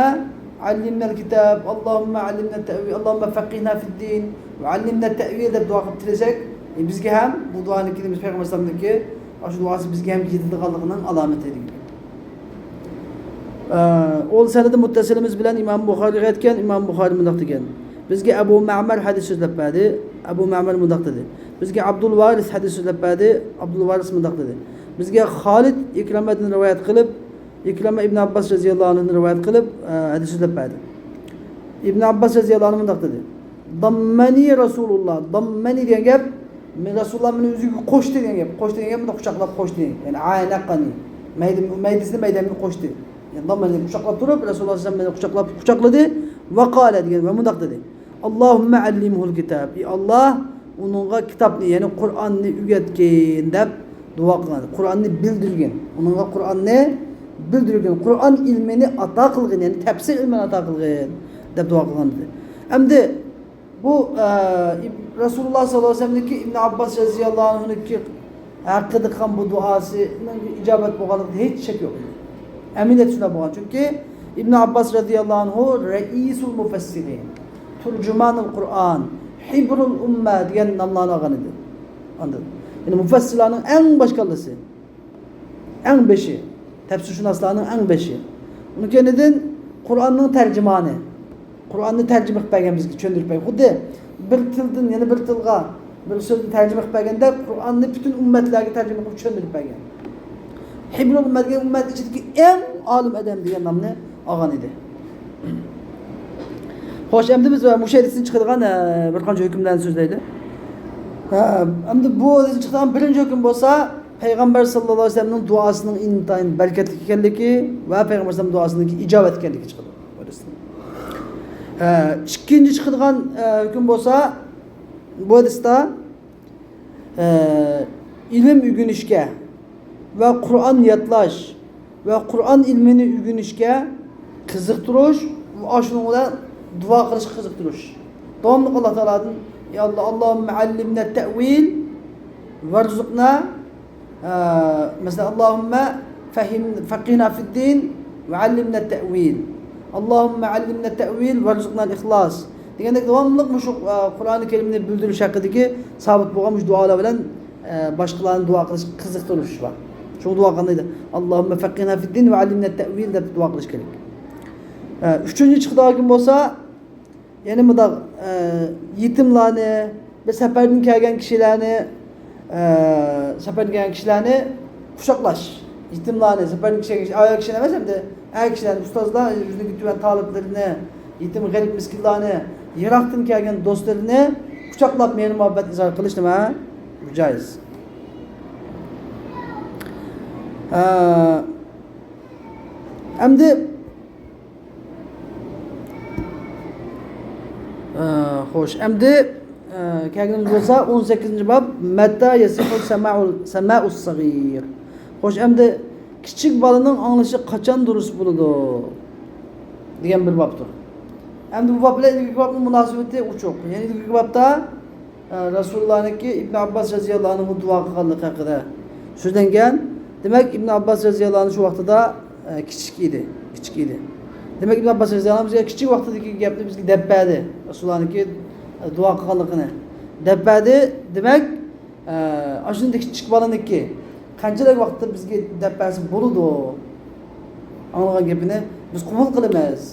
علمنا الكتاب، اللهم علمنا التأويل، اللهم فقهنا في الدين، وعلمنا التأويل دەپ دۇئا قىلىپ تىلىسەك، ئى، بىزگە ھەم بۇ دۇئانىڭكى، بىز پەيغەمبەر ئەلەيھىسسالامنىڭكى ئاشۇ دۇئاسى بىزگە ھەم يېتىدىغانلىقىنىڭ ئالامىتى دېگەن. ئە، ئۇ سەنىدى مۇتتەسىلىمىز بىلەن ئىمام بۇخارىغا يەتكەن، ئىمام بۇخارى مۇنداق دېگەن: بىزگە ئەبۇ مەمەر ھەدىس سۆزلەپ بەردى، ئەبۇ مەمەر مۇنداق دېدى. بىزگە ئابدۇل ۋارىس ھەدىس سۆزلەپ بەردى، ئابدۇل ۋارىس مۇنداق دېدى. بىزگە خالىد ئىكرامەدىن رىۋايەت قىلىپ، ئىكرامە ئىبن ئابباس رەزىياللاھۇ ئەنھۇدىن رىۋايەت قىلىپ، ئە، ھەدىس سۆزلەپ بەردى. ئىبن ئابباس رەزىياللاھۇ ئەنھۇ مۇنداق دېدى: داممەنى رەسۇلۇللاھ. داممەنى دېگەن گەپ، مەن، رەسۇلۇللاھ مېنى ئۆزىگە قوشتى دېگەن گەپ. قوشتى دېگەن گەپ، مۇنداق قۇچاقلاپ قوشتى دېگەن گەپ. يەنى ئانەقەنى. مەيدە-، مەيدىسىنى مەيدەمگە قوشتى. يەنى داممەنى قۇچاقلاپ تۇرۇپ، رەسۇلۇللاھ سەللەللاھۇ ئەلەيھى ۋەسەللەم مېنى قۇچاقلاپ، قۇچاقلىدى. ۋە قالە دېگەن ۋە مۇنداق دېدى: اللهم علمه الكتاب. ئى ئاللاھ، ئۇنىڭغا كىتابنى، يەنى قۇرئاننى ئۆگەتكىن دەپ دۇئا قىلغان. قۇرئاننى بىلدۈرگىن. ئۇنىڭغا قۇرئاننى بىلدۈرگىن. قۇرئان ئىلمىنى ئاتا قىلغىن، يەنى تەپسىر ئىلمىنى ئاتا قىلغىن دەپ دۇئا قىلغان ئىدى. ئەمدى بۇ، ئە، ئىب-، رەسۇلۇللاھ سەللەللاھۇ ئەلەيھى ۋەسەللەمنىڭكى، ئىبن ئابباس رەزىياللاھۇ ئەنھۇنىڭكى ھەققىدە قىلغان بۇ دۇئاسىنىڭ ئىجابەت بولغانلىقىدا ھېچ شەك يوق. ئەمەلىيەتتە شۇنداق بولغان. چۈنكى ئىبن ئابباس رەزىياللاھۇ ئەنھۇ رەئىسۇل مۇفەسسىرىن، تۇرجۇمانۇل قۇرئان، ھىبرۇل ئۇممە دېگەن ناملارنى ئالغان ئىدى. ئاندىن، يەنى مۇفەسسىرلارنىڭ ئەڭ باش كاللىسى، ئەڭ بېشى، تەپسىرشۇناسلارنىڭ ئەڭ بېشى. ئۇنىڭ كەينىدىن قۇرئاننىڭ تەرجىمانى، قۇرئاننى تەرجىمە قىلىپ بەرگەن بىزگە، چۈشەندۈرۈپ بەرگەن. خۇددى بىر تىلدىن يەنە بىر تىلغا بىر سۆزنى تەرجىمە قىلىپ بەرگەندەك، قۇرئاننى پۈتۈن ئۈممەتلەرگە تەرجىمە قىلىپ چۈشەندۈرۈپ بەرگەن. ھىبرۇل ئۈممە دېگەن ئۈممەت ئىچىدىكى ئەڭ ئالىم ئادەم دېگەن نامنى ئالغان ئىدى. خوش، ئەمدى بىز مۇشۇ ھەدىستىن چىقىدىغان، ئە، بىر قانچە ھۆكۈملەرنى سۆزلەيلى. ھە، ئەمدى بۇ ھەدىستىن چىقىدىغان بىرىنچى ھۆكۈم بولسا، پەيغەمبەر ساللاللاھۇ ئەلەيھى ۋەسەللەمنىڭ دۇئاسىنىڭ ئىنتايىن بەرىكەتلىك ئىكەنلىكى ۋە پەيغەمبەر ئەلەيھىسسالام دۇئاسىنىڭكى ئىجابەت ئىكەنلىكى چىقىدۇ. ھە، ئىككىنچى چىقىدىغان، ئە، ھۆكۈم بولسا، بۇ ھەدىستە، ئە، ئىلىم ئۆگىنىشكە ۋە قۇرئان يادلاش ۋە قۇرئان ئىلمىنى ئۆگىنىشكە قىزىقتۇرۇش، ئاشۇنىڭ بىلەن دۇئا قىلىشقا قىزىقتۇرۇش. داۋاملىق ئاللا تائالادىن، يا ئاللا، اللهم علمنا التأويل وارزقنا، ئە، مەسىلەن، اللهم فهم، فقهنا في الدين وعلمنا التأويل. اللهم علمنا التأويل وارزقنا الإخلاص. دېگەندەك داۋاملىق مۇشۇ، ئە، قۇرئانى كەرىمنى بىلدۈرۈش ھەققىدىكى سابىت بولغان مۇشۇ دۇئالار بىلەن ئە، باشقىلارنى دۇئا قىلىشقا قىزىقتۇرۇش بار. شۇڭا دۇئا قىلغاندا، ئاللاھۇممە فەققىھنا فىددىن ۋە ئەللىمنە تەۋىل دەپ دۇئا قىلىش كېرەك. ئە، ئۈچىنچى چىقىدىغان كۈن بولسا، يەنە مۇنداق، ئە، يېتىملارنى، بىر سەپەردىن كەلگەن كىشىلەرنى، ئە، سەپەردىن كەلگەن كىشىلەرنى قۇچاقلاش. يېتىملارنى، سەپەردىن كەلگەن كىشى، ئايال كىشىلەر ئەمەس ئەمدى، ئەر كىشىلەرنى، ئۇستازلار، يۈزلۈكى تۆۋەن تالىپلىرىنى، يېتىم، غېرىب، مىسكىنلارنى، يىراقتىن كەلگەن دوستلىرىنى قۇچاقلاپ مېھىر-مۇھەببەت ئىزھار قىلىش نېمە؟ جايىز. ئە، ئەمدى، ئە، خوش، ئەمدى، ئە، كەلگىنىمىز بولسا ئون سەككىزىنچى باب، مەتتا يەسىھۇ سەمائۇل، سەمائۇس سەغىر. خوش، ئەمدى كىچىك بالىنىڭ ئاڭلىشى قاچان دۇرۇس بولىدۇ؟ دېگەن بىر بابتۇر. ئەمدى بۇ باب بىلەن ئىلگىرىكى بابنىڭ مۇناسىۋىتى ئوچۇق. يەنى ئىلگىرىكى بابتا، ئە، رەسۇلۇللانىڭكى ئىبن ئابباس رەزىياللاھۇ ئەنھۇ دۇئا قىلغانلىقى ھەققىدە سۆزلەنگەن. دېمەك، ئىبن ئابباس رەزىياللاھۇ ئەنھۇ شۇ ۋاقتىدا، ئە، كىچىك ئىدى. كىچىك ئىدى. دېمەك، ئىبن ئابباس رەزىياللاھۇ ئەنھۇ بىزگە كىچىك ۋاقتىدىكى گەپنى بىزگە دەپ بەردى. رەسۇلۇللانىڭكى، ئە، دۇئا قىلغانلىقىنى دەپ بەردى. دېمەك، ئە، ئاشۇنداق كىچىك بالىنىڭكى قانچىلىك ۋاقىتتا بىزگە دەپ بەرسە بولىدۇ؟ ئاڭلىغان گېپىنى بىز قوبۇل قىلىمىز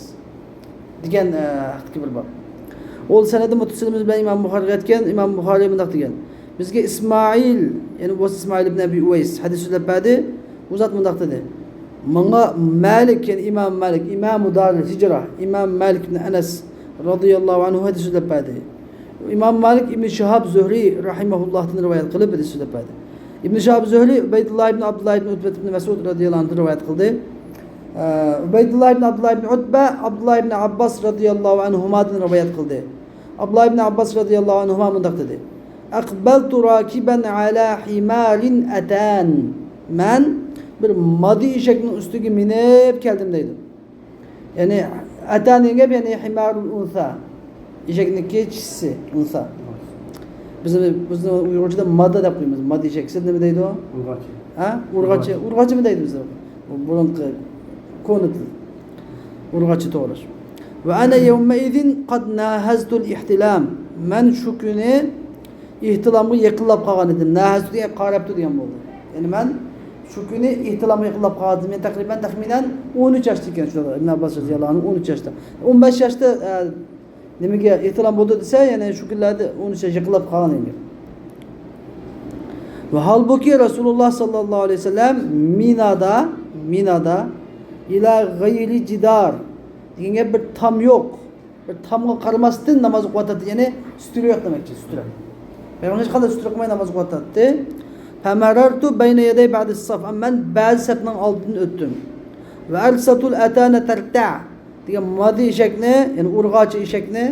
دېگەن، ئە، ھەقتىكى بىر باب. ئۇ سەنەدى مۇتتەسىلىمىز بىلەن ئىمام بۇخارىغا يەتكەن، ئىمام بۇخارى مۇنداق دېگەن، بىزگە ئىسمائىل، يەنى بۇ ئىسمائىل ئىبن ئەبى ئۇۋەيس ھەدىس سۆزلەپ بەردى. ئۇ زات مۇنداق دېدى، ماڭا مالىك، يەنى ئىمام مالىك، ئىمامۇ دارىل ھىجرا، ئىمام مالىك ئىبن ئەنەس رەزىياللاھۇ ئەنھۇ ھەدىس سۆزلەپ بەردى. ئىمام مالىك ئىبن شىھاب زۆھرى رەھىمەھۇللاھتىن رىۋايەت قىلىپ ھەدىس سۆزلەپ بەردى. ئىبن شىھاب زۆھرى ئۇبەيدۇللا ئىبن ئابدۇللا ئىبن ئۇتبە ئىبن مەسئۇد رەزىياللاھۇ ئەنھۇدىن رىۋايەت قىلدى. ئە، ئۇبەيدۇللا ئىبن ئابدۇللا ئىبن ئۇتبە ئابدۇللا ئىبن ئابباس رەزىياللاھۇ ئەنھۇمادىن رىۋايەت قىلدى. ئابدۇللا ئىبن ئابباس رەزىياللاھۇ ئەنھۇما مۇنداق دېدى، ئەقبەلتۇ راكىبەن ئەلا ھىمارىن ئەتان. مەن بىر ماددىي ئېشەكنىڭ ئۈستىگە مىنىپ كەلدىم دەيدۇ. يەنى ئەتان دېگەن گەپ، يەنى ھىمارۇل ئۇنسا. ئېشەكنىڭكى چىشىسى، ئۇنسا. بىز، بىزنىڭ ئۇيغۇرچىدا مادا دەپ قويىمىز. مادا ئېشەك، سىز نېمە دەيدۇ؟ ئۇرغاچى. ھە؟ ئۇرغاچى. ئۇرغاچى. ئۇرغاچىمۇ دەيدۇ بىزدە. بۇ بۇرۇنقى كونا تىل. ئۇرغاچى، توغرا. ۋە ئەنە يەۋمەئىزىن قەد ناھەزتۇل ئىھتىلام. مەن شۇ كۈنى ئېھتىلامغا يېقىنلاپ قالغان ئىدىم. ناھەزتۇ دېگەن قاراپتۇ دېگەن بولدى. يەنى مەن شۇ كۈنى ئېھتىلامغا يېقىنلاپ قالغان ئىدىم. يەنى تەقرىبەن، تەخمىنەن ئون ئۈچ ياشتا ئىكەن شۇ ئىبن ئابباس رەزىياللاھۇ ئەنھۇ ئون ئۈچ ياشتا. ئون بەش ياشتا، ئە، نېمىگە ئېھتىلام بولدى دېسە، يەنى شۇ كۈنلەردە ئون ئۈچ ياش يېقىنلاپ قالغان ئىدى. ۋە ھالبۇكى، رەسۇلۇللا ساللاللاھۇ ئەلەيھى ۋەسەللەم مىنادا، مىنادا، ئىلا غەيرى جىدار دېگەن گەپ، بىر تام يوق، بىر تامغا قارىماستىن ناماز ئوقۇۋاتاتتى، يەنى سۈتۈرە يوق دېمەكچى، سۈتۈرە. پەيغەمبەر ھېچقانداق سۈتۈرە قىلماي ناماز ئوقۇۋاتاتتى. فەمەرەرتۇ بەينە يەدەي بەئدىس سەف، مەن بەزى سەپنىڭ ئالدىدىن ئۆتتۈم. ۋە ئەرسەتۇل ئەتانە تەرتەع دېگەن ماددىي ئېشەكنى، يەنى ئۇرغاچى ئېشەكنى،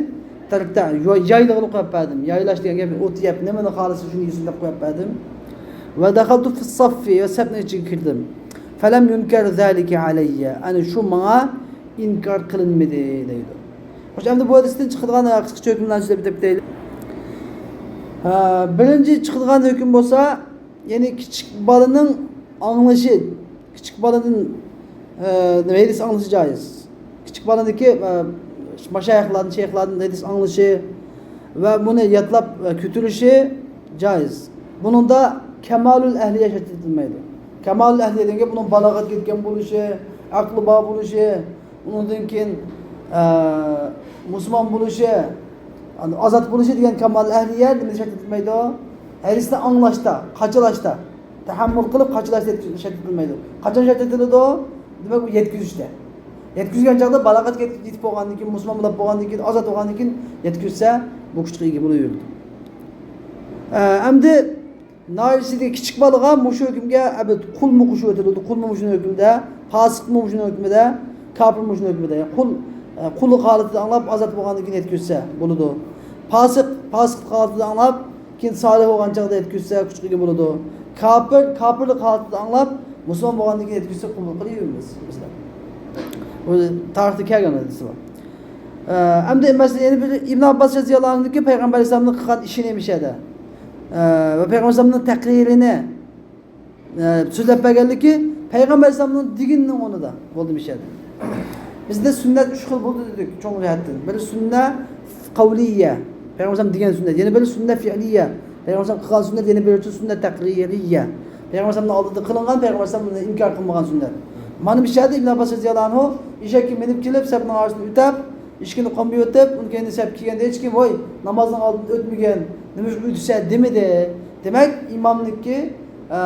تەرتەع، ياي-، يايلىغىلى قويۇپ بەردىم. يايلاش دېگەن گەپ، ئوت يەپ، نېمىنى خالىسا شۇنى يېسۇن دەپ قويۇپ بەردىم. ۋە دەخەلتۇ فىس سەففى، ۋە سەپنىڭ ئىچىگە كىردىم. فەلەم يۇنكەر زالىكە ئەلەييە، ئەنە شۇ ماڭا ئىنكار قىلىنمىدى دەيدۇ. خوش، ئەمدى بۇ ھەدىستىن چىقىدىغان قىسقىچە ھۆكۈملەرنى سۆزلەپ ئۆتۈپ كېتەيلى. ھە، بىرىنچى چىقىدىغان ھۆكۈم بولسا، يەنى كىچىك بالىنىڭ ئاڭلىشى، كىچىك بالىدىن، ئە، ھەدىس ئاڭلىشى جايىز. كىچىك بالىنىڭكى، ئە، مەشايىخلاردىن، شەيخلاردىن ھەدىس ئاڭلىشى ۋە بۇنى يادلاپ، ئە، كۆتۈرۈشى جايىز. بۇنىڭدا كامالۇل ئەھلىيە شەرت ئېتىلمەيدۇ. كامالۇل ئەھلىيە دېگەن گەپ بۇنىڭ بالاغەتكە يەتكەن بولۇشى، ئەقلى بار بولۇشى، ئۇنىڭدىن كېيىن، ئە، مۇسۇلمان بولۇشى، ئازاد بولۇشى دېگەن كامال ئەھلىيە نېمە شەرت ئېتىلمەيدۇ؟ ھەدىسنى ئاڭلاشتا، قاچىلاشتا، تەھەممۇل قىلىپ قاچىلاشتا شەرت ئېتىلمەيدۇ. قاچان شەرت ئېتىلىدۇ؟ دېمەك، بۇ يەتكۈزۈشتە. يەتكۈزگەن چاغدا بالاغەتكە يېتىپ بولغاندىن كېيىن، مۇسۇلمان بولۇپ بولغاندىن كېيىن، ئازاد بولغاندىن كېيىن يەتكۈزسە، بۇ كۈچكە ئىگە بولۇۋېرىدۇ. ئە، ئەمدى ناھايىتى كىچىك بالىغا مۇشۇ ھۆكۈمگە ئەبەد قۇلمۇ شۇ ئېتىلىدۇ، قۇلمۇ شۇنىڭ ھۆكمىدە، پاسىقمۇ شۇنىڭ ھۆكمىدە، كاپىرمۇ شۇنىڭ ھۆكمىدە. قۇل، ئە، قۇللۇق ھالىتىدە ئاڭلاپ، ئازاد بولغاندىن كېيىن يەتكۈزسە بولىدۇ. پاسىق، پاسىقلىق ھالىتىدە ئاڭلاپ، كېيىن سالىھ بولغان چاغدا يەتكۈزسە، كۈچكە ئىگە بولىدۇ. كاپىر، كاپىرلىق ھالىتىدە ئاڭلاپ، مۇسۇلمان بولغاندىن كېيىن يەتكۈزسە، قوبۇل قىلىۋېرىمىز، مەسىلەن. بۇ تارىختا كەلگەن ھەدىسى بار. ئە، ئەمدى مەسىلەن، يەنە بىر ئىبن ئابباس رەزىياللاھۇ ئەنھۇكى پەيغەمبەر ئەلەيھىسسالامنىڭ قىلغان ئىشىنى ئەمىشەدە. ئە، ۋە پەيغەمبەر ئەلەيھىسسالامنىڭ تەقرىرىنى، ئە، سۆزلەپ بەرگەنلىكى پەيغەمبەر ئەلەيھىسسالامنىڭ دېگىنىنىڭ ئورنىدا بولدى ئەمىشەدە. بىزدە سۈننەت ئۈچ خىل بولدى دېدۇق، چوڭ جەھەتتىن. بىرى سۈننە قەۋلىيە، پەيغەمبەر ئەلەيھىسسالام دېگەن سۈننەت. يەنە بىرى سۈننە فىئلىيە، پەيغەمبەر ئەلەيھىسسالام قىلغان سۈننەت. يەنە بىرى سۈننە تەقرىرىيە، پەيغەمبەر ئەلەيھىسسالامنىڭ ئالدىدا قىلىنغان، پەيغەمبەر ئەلەيھىسسالام بۇنى ئىنكار قىلمىغان سۈننەت. مانا مۇشۇ يەردە ئىبن ئابباس رەزىياللاھۇ ئەنھۇ ئېشەككە مىنىپ كېلىپ، سەپنىڭ ئارىسىدىن ئۆتۈپ، ئېشىكىنى قومۇپ ئۆتۈپ، ئۇنىڭ كەينىدىن سەپكە كىرگەندە ھېچكىم، ۋاي، نامازنىڭ ئالدىدىن ئۆتمىگەن، نېمىشقا ئۆتىسەن دېمىدى. دېمەك، ئىمامنىڭكى، ئە،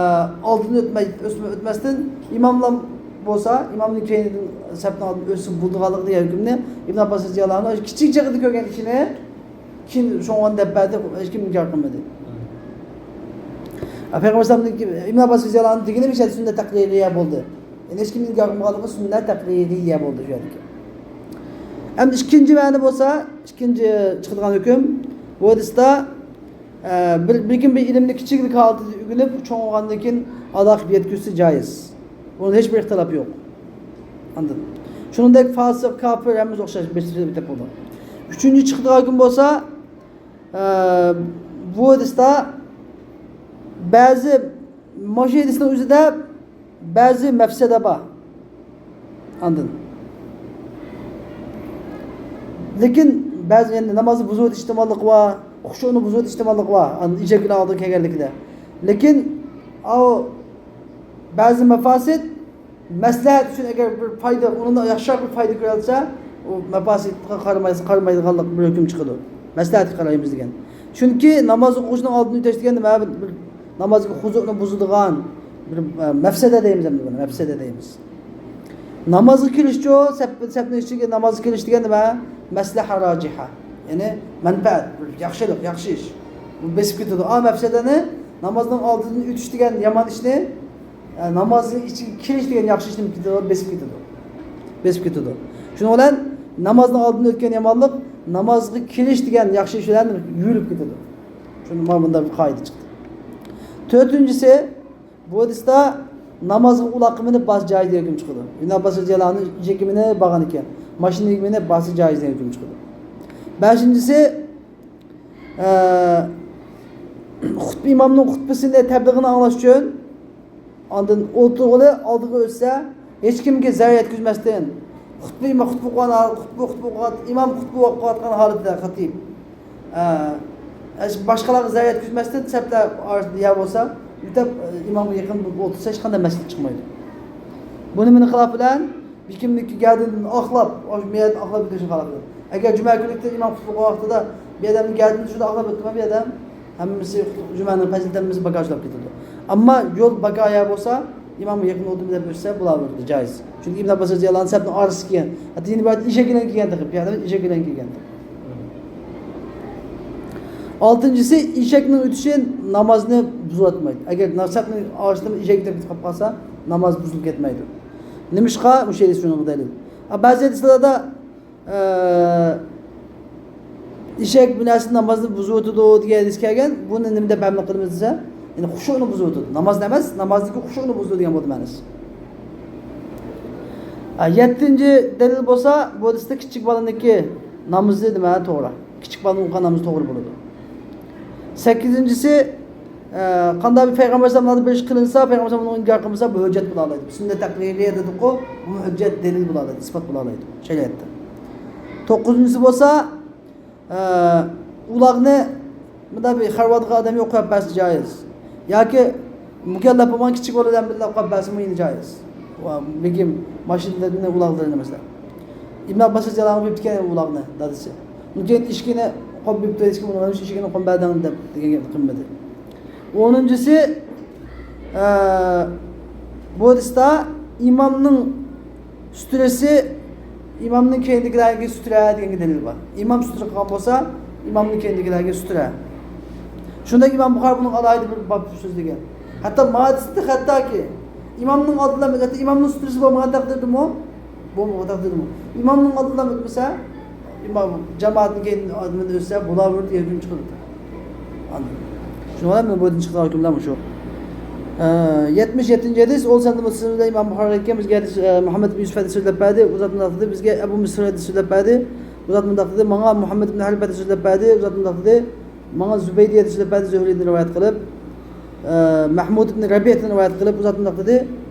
ئالدىدىن ئۆتمەي، ئۆتمە-، ئۆتمەستىن، ئىماملا بولسا، ئىمامنىڭ كەينىدىن سەپنىڭ ئالدىدىن ئۆتسە بولىدىغانلىقى دېگەن ھۆكۈمنى ئىبن ئابباس رەزىياللاھۇ ئەنھۇ كىچىك چېغىدا كۆرگەن ئىشىنى كېيىن شۇڭغان دەپ بەردى، ھېچكىم ئىنكار قىلمىدى. ئە، پەيغەمبەر ئەلەيھىسسالامنىڭكى، ئىبن ئابباس رەزىياللاھۇ ئەنھۇ دېگىنى مۇشۇ سۈننە تەقرىرىيە بولدى. يەنى ھېچكىم ئىنكار قىلمىغانلىقى سۈننە تەقرىرىيە بولدى شۇ يەردىكى. ئەمدى ئىككىنچى مەنە بولسا، ئىككىنچى چىقىدىغان ھۆكۈم، بۇ ھەدىستە، ئە، بىر، بىر كىم بىر ئىلىمنى كىچىكلىك ھالىتىدە ئۆگىنىپ، چوڭ بولغاندىن كېيىن ئادا قىلىپ يەتكۈزسە جايىز. بۇنىڭدا ھېچ بىر ئىختىلاپ يوق. ئاندىن شۇنىڭدەك فاسىق، كاپىر، ھەممىسى ئوخشاش بىر سۈپەتتە بولىدۇ. ئۈچىنچى چىقىدىغان ھۆكۈم بولسا، ئە، بۇ ھەدىستە بەزى، مۇشۇ ھەدىسنىڭ ئۆزىدە بەزى مەپسەدە بار. ئاندىن لېكىن بەزى، يەنى نامازنى بۇزۇۋېتىش ئېھتىماللىقى بار، خۇشۇئنى بۇزۇۋېتىش ئېھتىماللىقى بار، ئاندىن ئىجەكىنى ئالدىغا كەلگەنلىكىدە. لېكىن ئاۋۇ بەزى مەپاسىد مەسلىھەت ئۈچۈن ئەگەر بىر پايدا، ئۇنىڭدا ياخشىراق بىر پايدا كۆرۈلسە، ئۇ مەپاسىدقا قارىماي، قارىمايدىغانلىق بىر ھۆكۈم چىقىدۇ. مەسلىھەتكە قارايمىز دېگەن. چۈنكى ناماز ئوقۇغۇچىنىڭ ئالدىنى ئۆتەش دېگەن نېمە؟ بىر، بىر نامازغا خۇزۇنى بۇزىدىغان بىر، ئە، مەپسەدە دەيمىز ئەمدى بۇنى، مەپسەدە دەيمىز. نامازغا كىرىشچۇ، سەپ، سەپنىڭ ئىچىگە نامازغا كىرىش دېگەن نېمە؟ مەسلىھە راجىھە. يەنى مەنپەئەت، بىر ياخشىلىق، ياخشى ئىش. بۇ بېسىپ كېتىدۇ. ئا، مەپسەدەنى نامازنىڭ ئالدىدىن ئۆتۈش دېگەن يامان ئىشنى، ئە، نامازنىڭ ئىچىگە كىرىش دېگەن ياخشى ئىشنى نېمە كېتىدۇ؟ بېسىپ كېتىدۇ. بېسىپ كېتىدۇ. شۇنىڭ بىلەن نامازنىڭ ئالدىدىن ئۆتكەن يامانلىق نامازغا كىرىش دېگەن ياخشى ئىش بىلەن يۇيۇلۇپ كېتىدۇ. شۇنىڭ مانا بۇنداق بىر قائىدە چىقتى. تۆتىنچىسى، بۇ ھەدىستە نامازغا ئۇلاققا مىنىپ بارسا جايىز دېگەن ھۆكۈم چىقىدۇ. ئىبن ئابباس رەزىياللاھۇ ئەنھۇ ئېشەككە مىنىپ بارغان ئىكەن، ماشىنىغا مىنىپ بارسا جايىز دېگەن ھۆكۈم چىقىدۇ. بەشىنچىسى، ئە، خۇتبە، ئىمامنىڭ خۇتبىسىنى، تەبلىغىنى ئاڭلاش ئۈچۈن ئاندىن ئولتۇرغىلى ئالدىغا ئۆتسە، ھېچكىمگە زەرەر يەتكۈزمەستىن، خۇتبە، ئىمام خۇتبە ئوقۇغان، خۇتبە، خۇتبە ئوقۇغان، ئىمام خۇتبە ئوقۇۋاتقان ھالىتىدە خەتىپ، ئە، باشقىلارغا زەرەر يەتكۈزمەستىن سەپلەر ئارىسىدا يەر بولسا، يۆتەپ، ئىمامغا يېقىن بولۇپ ئولتۇرسا ھېچقانداق مەسىلە چىقمايدۇ. بۇنى مېنى خىلاپ بىلەن بىر كىمنىڭكى گەدىنىدىن ئاقلاپ، ئاشۇ مەيداندا ئاقلاپ ئۆتۈشنى خالاپ قىلىدۇ. ئەگەر جۈمە كۈنلۈكتە ئىمام خۇتبە ئوقۇغان ۋاقتىدا بىر ئادەمنىڭ گەدىنىدىن شۇنداق ئاقلاپ ئۆتتىمۇ بىر ئادەم، ھەممىسى جۈمەنىڭ پەزىلىتى ھەممىسى باكاجلاپ كېتىدۇ. ئەمما يول باكايا بولسا، ئىمامغا يېقىن ئولتۇرما دەپ ئۆتسە بولاۋېرىدۇ، جايىز. چۈنكى ئىبن ئابباس رەزىياللاھۇ ئەنھۇ سەپنىڭ ئارىسىغا كىرگەن. ھەتتا يەنە بىر ئېشەك بىلەن كىرگەن تېخى. پىيادە ئېشەك بىلەن كىرگەن. ئالتىنچىسى، ئېشەكنىڭ ئۆتۈشى نامازنى بۇزۇۋەتمەيدۇ. ئەگەر سەپنىڭ ئارىسىدا ئېشەك كىرىپ قالسا، ناماز بۇزۇلۇپ كەتمەيدۇ. نېمىشقا؟ مۇشۇ ھەدىس شۇنىڭغا دەلىل. بەزى ھەدىسلەردە ئە، ئېشەك بىر نەرسە نامازنى بۇزۇۋېتىدۇ دېگەن ھەدىس كەلگەن. بۇنى نېمە دەپ ھەملە قىلىمىز دېسە، يەنى خۇشۇنى بۇزۇۋېتىدۇ. نامازنى ئەمەس، نامازدىكى خۇشۇنى بۇزىدۇ دېگەن بولدى مەنىسى. ئە، يەتتىنچى دەلىل بولسا، بۇ ھەدىستە كىچىك بالىنىڭكى نامىزى نېمە توغرا. كىچىك بالىنىڭ ئوقۇغان نامىزى توغرا بولىدۇ. سەككىزىنچىسى، ئە، قانداق بىر پەيغەمبەر ئەلەيھىسسالاملاردىن بىر ئىش قىلىنسا، پەيغەمبەر ئەلەيھىسسالام ئۇنى ئىنكار قىلمىسا، بۇ ھۆججەت بولالايدۇ. سۈننە تەقرىرىيە دېدۇققۇ، بۇمۇ ھۆججەت، دەلىل بولالايدۇ، ئىسپات بولالايدۇ شەرىئەتتە. توققۇزىنچىسى بولسا، ئە، ئۇلاغنى مۇنداق بىر خەلۋەتلىك ئادەم يوق، قويۇپ بەرسە جايىز. ياكى مۇكەللەپ بولمىغان كىچىك بالا بىلەن بىللە قويۇپ بەرسىمۇ يەنە جايىز. ۋە بېگىم ماشىنىلىرىنى، ئۇلاغلىرىنى مەسىلەن. ئىبن ئابباس رەزىياللاھۇ ئەنھۇ بېپتىكەن ئۇلاغنى دادىسى. لېكىن ئىشىكىنى قويۇپ بېپتۇ، ھېچكىم ئۇنىڭ ئىشىكىنى قويۇپ بەردىڭ دەپ دېگەن گەپنى قىلمىدى. ئونىنچىسى، ئە، بۇ ھەدىستە ئىمامنىڭ سۈترىسى، ئىمامنىڭ كەينىدىكىلەرگە سۈترە دېگەنگە دەلىل بار. ئىمام سۈترە قىلغان بولسا، ئىمامنىڭ كەينىدىكىلەرگە سۈترە. شۇنداق ئىمام بۇخارى بۇنىڭغا ئالاھىدە بىر باب سۆزلىگەن. ھەتتا ماھادىسىدا، ھەتتاكى ئىمامنىڭ ئالدىدا، ھەتتا ئىمامنىڭ سۈترىسى بولمىغان تەقدىردىمۇ، بولمىغان تەقدىردىمۇ، ئىمامنىڭ ئالدىدا ئۆتمىسە، ئىمام جامائەتنىڭ كەينىدىن ئادىمىدىن ئۆتسە، بولاۋېرىدۇ، يەرگىمۇ چىقىدۇ. ئاندىن شۇنىڭ بىلەن مەن بۇ يەردىن چىقىدىغان ھۆكۈملەر مۇشۇ. ئە، يەتمىش يەتتىنچى ھەدىس، ئول سەنىدە مۇتەسىل بىلەن ئىمام بۇخارىي ئىكەن، بىزگە ھەدىس، ئە، مۇھەممەد ئىبن يۈسۈپ ھەدىس سۆزلەپ بەردى، ئۇ زات مۇنداق دېدى، بىزگە ئەبۇ مىسرۇر ھەدىس سۆزلەپ بەردى، ئۇ زات مۇنداق دېدى، ماڭا مۇھەممەد ئىبن ھەرب ھەدىس سۆزلەپ بەردى، ئۇ زات مۇنداق دېدى، ماڭا زۇبەيدى ھەدىس سۆزلەپ بەردى، زۆھرىدىن رىۋايەت قىلىپ، ئە، مەھمۇد ئىبن رەبىئدىن رىۋايەت قىلىپ، ئۇ زات مۇنداق دېدى،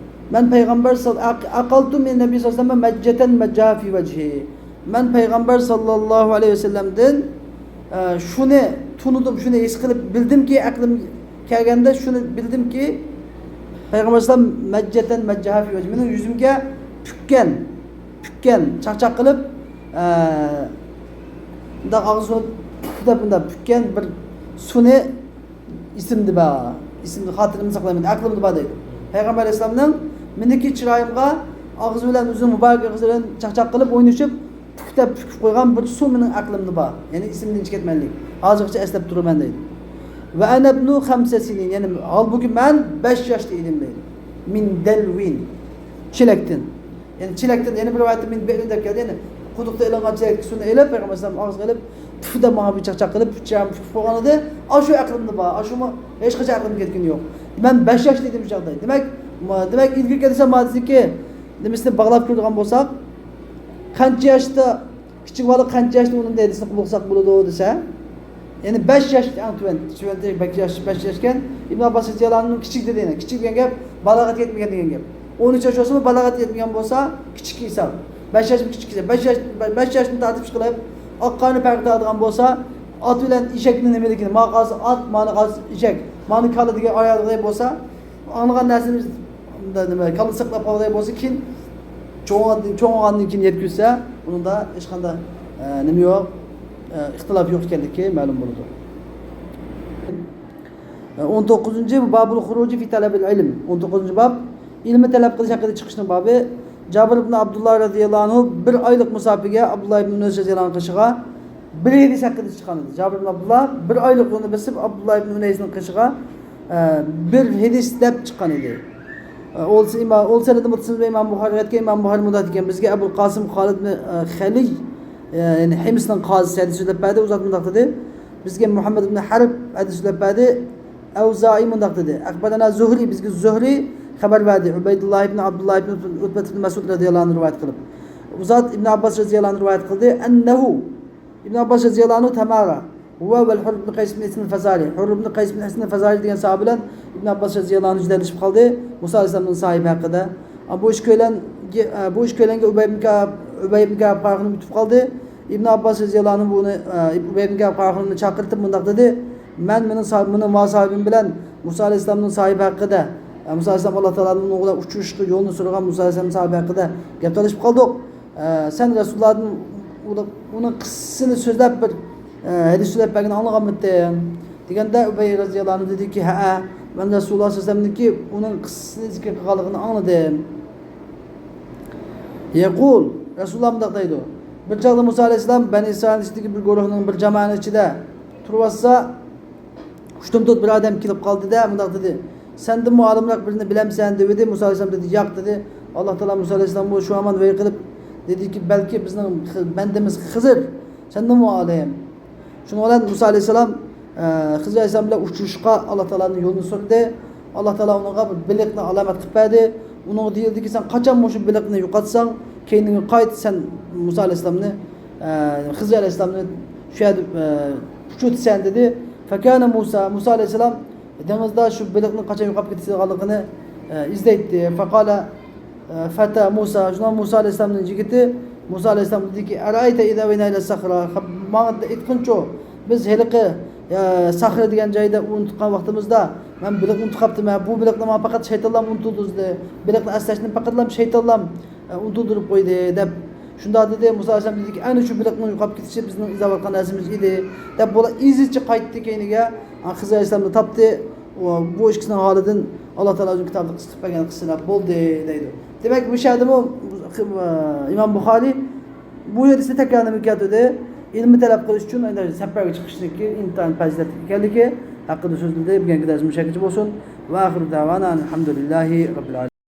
مەن پەيغەمبەر سال-، ئەق-، ئەقەلتۇ مىنەن نەبىي سەللەللاھۇ ئەلەيھى ۋەسەللەم مەججەتەن مەججەھا فى ۋەجھى. مەن پەيغەمبەر ساللاللاھۇ ئەلەيھى ۋەسەللەمدىن، ئە، شۇنى تونۇدۇم، شۇنى ھېس قىلىپ بىلدىمكى، ئەقلىم كەلگەندە شۇنى بىلدىمكى، پەيغەمبەر ئەلەيھىسسالام مەججەتەن مەججەھا فى ۋەجھى، مېنىڭ يۈزۈمگە پۈككەن، پۈككەن، چاقچاق قىلىپ، ئە، مۇنداق ئاغزىنى پۇف دەپ مۇنداق پۈككەن بىر سۇنى ئېسىمدە بار. ئېسىمدە، خاتىرىمدە ساقلايمەن، ئەقلىمدە بار دەيدۇ. پەيغەمبەر ئەلەيھىسسالامنىڭ مېنىڭكى چىرايىمغا ئاغزى بىلەن، ئۆزىنىڭ مۇبارەك ئېغىزى بىلەن چاقچاق قىلىپ ئوينىشىپ، پۈف دەپ پۈكۈپ قويغان بىر سۇ مېنىڭ ئەقلىمدە بار. يەنى ئېسىمدىن چىقىپ كەتمەنلىك. ھازىرغىچە ئەسلەپ تۇرىمەن دەيدۇ. ۋە ئەنە ئىبنۇ خەمسە سىنىن، يەنى ھالبۇكى مەن بەش ياشتا ئىدىم دەيدۇ. مىن دەلۋىن. چېلەكتىن. يەنى چېلەكتىن، يەنە بىر رىۋايەتتە مىن بىئرىن دەپ كەلدى. يەنى قۇدۇقتا ئېلىنغان چېلەكتىكى سۇنى ئېلىپ، پەيغەمبەر ئەلەيھىسسالام ئاغزىغا ئېلىپ، پۈف دەپ ماڭا بىر چاقچاق قىلىپ، چىرايىم پۈكۈپ قويغان ئىدى. ئاشۇ ئەقلىمدە بار، ئاشۇمۇ ھېچقاچان ئەقلىمدىن كەتكىنى يوق. مەن بەش ياشتا ئىدىم شۇ چاغدا. دېمەك، ما-، دېمەك، ئىلگىرىكى ھەدىسلەر ماددىسىدىكى نېمىسىنى باغلاپ كۆرىدىغان بولساق، قانچە ياشتا، كىچىك بالا قانچە ياشتا ئۇنىڭ ھەدىسىنى قوبۇل قىلساق بولىدۇ دېسە، يەنى بەش ياش ئەڭ تۆۋەن، تۆۋەن بەش ياش، بەش ياشكەن. ئىبن ئابباس رەزىياللاھۇ ئەنھۇ كىچىك دېدى، يەنى كىچىك دېگەن گەپ بالاغەت يەتمىگەن دېگەن گەپ. ئون ئۈچ ياش بولسىمۇ بالاغەت يەتمىگەن بولسا كىچىك ھېساب. بەش ياش كىچىك ھېساب. بەش ياش، بەش ياشتىن تارتىپ ئىشقىلىپ ئاق قارنى پەرق تارتىدىغان بولسا، ئات بىلەن ئېشەكنىڭ نېمىلىكىنى، مانا قالسا ئات، مانا قالسا ئېشەك، مانا كالا دېگەن ئايرىغۇدەك بولسا، ئاڭلىغان نەرسىنى بىز، دېمەك، كاللا ساقلاپ قالغۇدەك بولسا، كېيىن چوڭ، چوڭ بولغاندىن كېيىن يەتكۈزسە، ئۇنىڭدا ھېچقانداق، ئە، نېمە يوق، ئە، ئىختىلاپ يوق ئىكەنلىكى مەلۇم بولىدۇ. ئون توققۇزىنچى، بابۇل خۇرۇجى فى تەلەبىل ئىلم. ئون توققۇزىنچى باب، ئىلمى تەلەپ قىلىش ھەققىدە چىقىشنىڭ بابى. جابىر ئىبن ئابدۇللا رەزىياللاھۇ ئەنھۇ بىر ئايلىق مۇساپىگە ئابدۇللا ئىبن مەسئۇد رەزىياللاھۇ ئەنھۇنىڭ قېشىغا بىر ھەدىس ھەققىدە چىققان ئىدى. جابىر ئىبن ئابدۇللا بىر ئايلىق يولنى بېسىپ، ئابدۇللا ئىبن ئۇنەيسنىڭ قېشىغا، ئە، بىر ھەدىس دەپ چىققان ئىدى. ئە، ئول سە-، ئىما-، ئول سەنەدە مۇتتەسىل بىلەن ئىمام بۇخارىي رىۋايەت قىلغان، ئىمام بۇخارىي مۇنداق دېگەن، بىزگە ئەبۇل قاسىم خالىد ئىبن، ئە، خەلىي، ئە، يەنى ھىمسنىڭ قازىسى ھەدىس سۆزلەپ بەردى، ئۇ زات مۇنداق دېدى. بىزگە مۇھەممەد ئىبن ھەرب ھەدىس سۆزلەپ بەردى. ئەۋزائىي مۇنداق دېدى. ئەخبەرەنا زۇھرى، بىزگە زۇھرى خەۋەر بەردى. ئۇبەيدۇللا ئىبن ئابدۇللا ئىبن ئۇتبە ئىبن مەسئۇد رەزىياللاھۇ ئەنھۇ رىۋايەت قىلىپ. ئۇ زات ئىبن ئابباس رەزىياللاھۇ ئەنھۇ رىۋايەت قىلدى. ئەننەھۇ، ئىبن ئابباس رەزىياللاھۇ ئەنھۇ تەمارا ھۇۋە ۋەل ھۇرر ئىبن قەيس ئىبن ھىسن فازارى. ھۇرر ئىبن قەيس ئىبن ھىسن فازارى دېگەن ساھابە بىلەن ئىبن ئابباس رەزىياللاھۇ ئەنھۇ جېدەللىشىپ قالدى مۇسا ئەلەيھىسسالامنىڭ ساھىبى ھەققىدە. بۇ ئىش كۆيلەنگە، بۇ ئىش كۆيلەنگە ئۇبەي ئىبن كەئب، ئۇبەي ئىبن كەئب قاراخانىمغا ئۆتۈپ قالدى. ئىبن ئابباس رەزىياللاھۇ ئەنھۇ بۇنى، ئۇبەي ئىبن كەئب قاراخانىمنى چاقىرتىپ مۇنداق دېدى، مەن مېنىڭ سا-، مېنىڭ ماۋۇ ساھىبىم بىلەن مۇسا ئەلەيھىسسالامنىڭ ساھىبى ھەققىدە، مۇسا ئەلەيھىسسالام ئاللا تائالادىن ئۇنىڭ بىلەن ئۇچرىشىشقا يولنى سورىغان مۇسا ئەلەيھىسسالام ساھىبى ھەققىدە گەپ تالىشىپ قالدۇق. ئە، سەن رەسۇلۇللادىن ئۇنىڭ قىسسىسىنى سۆزلەپ بىر، ئە، ھەدىس سۆزلەپ بەرگىنىنى ئاڭلىغانمىدىڭ؟ دېگەندە ئۇبەي رەزىياللاھۇ ئەنھۇ دېدىكى، ھەئە، مەن رەسۇلۇللا سەللەللاھۇ ئەلەيھى ۋەسەللەمنىڭكى ئۇنىڭ قىسسىسىنى زىكىر قىلغانلىقىنى ئاڭلىدىم. يەقۇل، رەسۇلۇللا مۇنداق دەيدۇ، بىر چاغدا مۇسا ئەلەيھىسسالام بەنى ئىسرائىل ئىچىدىكى بىر گۇرۇھنىڭ، بىر جامائەتنىڭ ئىچىدە تۇرۇۋاتسا، ئۇشتۇمتۇت بىر ئادەم كېلىپ قالدى-دە، مۇنداق دېدى، سەندىنمۇ ئالىمراق بىرنى بىلەمسەن؟ دېۋىدى. مۇسا ئەلەيھىسسالام دېدى، ياق، دېدى. ئاللا تائالا مۇسا ئەلەيھىسسالامغا شۇ ھامان ۋەھىي قىلىپ دېدىكى، بەلكى بىزنىڭ خى-، بەندىمىز خىزىر سەندىنمۇ ئالىم. شۇنىڭ بىلەن مۇسا ئەلەيھىسسالام، ئە، خىزىر ئەلەيھىسسالام بىلەن ئۇچرىشىشقا ئاللا تائالانىڭ يولىنى سورىدى. ئاللا تائالا ئۇنىڭغا بىر بېلىقنى ئالامەت قىلىپ بەردى. ئۇنىڭغا دېيىلدىكى، سەن قاچان مۇشۇ بېلىقنى يوقاتساڭ، كەينىڭگە قايت، سەن مۇسا ئەلەيھىسسالامنى، ئە، خىزىر ئەلەيھىسسالامنى شۇ يەردە، ئە، ئۇچرىتىسەن، دېدى. فەكانە مۇسا، مۇسا ئەلەيھىسسالام دېڭىزدا شۇ بېلىقنىڭ قاچان يوقاپ كېتىدىغانلىقىنى، ئە، ئىزدەيتتى. فەقالە، ئە، فەتە مۇسا، شۇنداق مۇسا ئەلەيھىسسالامنىڭ يىگىتى مۇسا ئەلەيھىسسالامغا دېدىكى، ئەرەئەيتە ئىزا ئەۋەينا ئىلە سەخرا، ماڭا ئېيتقىنچۇ، بىز ھېلىقى، ئە، سەخرا دېگەن جايدا ئۇنتۇتقان ۋاقتىمىزدا، مەن بېلىقنى ئۇنتۇپ قاپتىمەن، بۇ بېلىقنى ماڭا پەقەت شەيتانلار ئۇنتۇلدۇردى، بېلىقنى ئەسلەشنى پەقەتلا شەيتانلار ئە، ئۇنتۇلدۇرۇپ قويدى، دەپ شۇنداق دېدى. مۇسا ئەلەيھىسسالام دېدىكى، ئەنە شۇ بېلىقنىڭ يوقاپ كېتىشى بىزنىڭ ئىزدەۋاتقان نەرسىمىز ئىدى، دەپ، بۇلار ئىزچە قايتتى كەينىگە. ئە، خىزىر ئەلەيھىسسالامنى تاپتى. ئۇ، بۇ ئىككىسىنىڭ ھالىدىن ئاللا تائالا ئۆزىنىڭ كىتابىدا قىسقىتىپ بەرگەن قىسسىلەر بولدى، دەيدۇ. دېمەك، بۇ شەھەردىمۇ، ئە، ئىمام بۇخارىي بۇ ھەدىسنى تەكرارلىماي كەلتۈردى. ئىلمى تەلەپ قىلىش ئۈچۈن ئەنە سەپەرگە چىقىشنىڭكى ئىنتايىن پەزىلەتلىك ئىكەنلىكى ھەققىدە سۆزلىدى. بۈگۈنكى دەرسىمىز شۇ يەرگىچە بولسۇن. ۋە ئاخىرۇ دەۋانا ئەنىل ھەمدۇلىللاھى رەببىل ئالەمىن.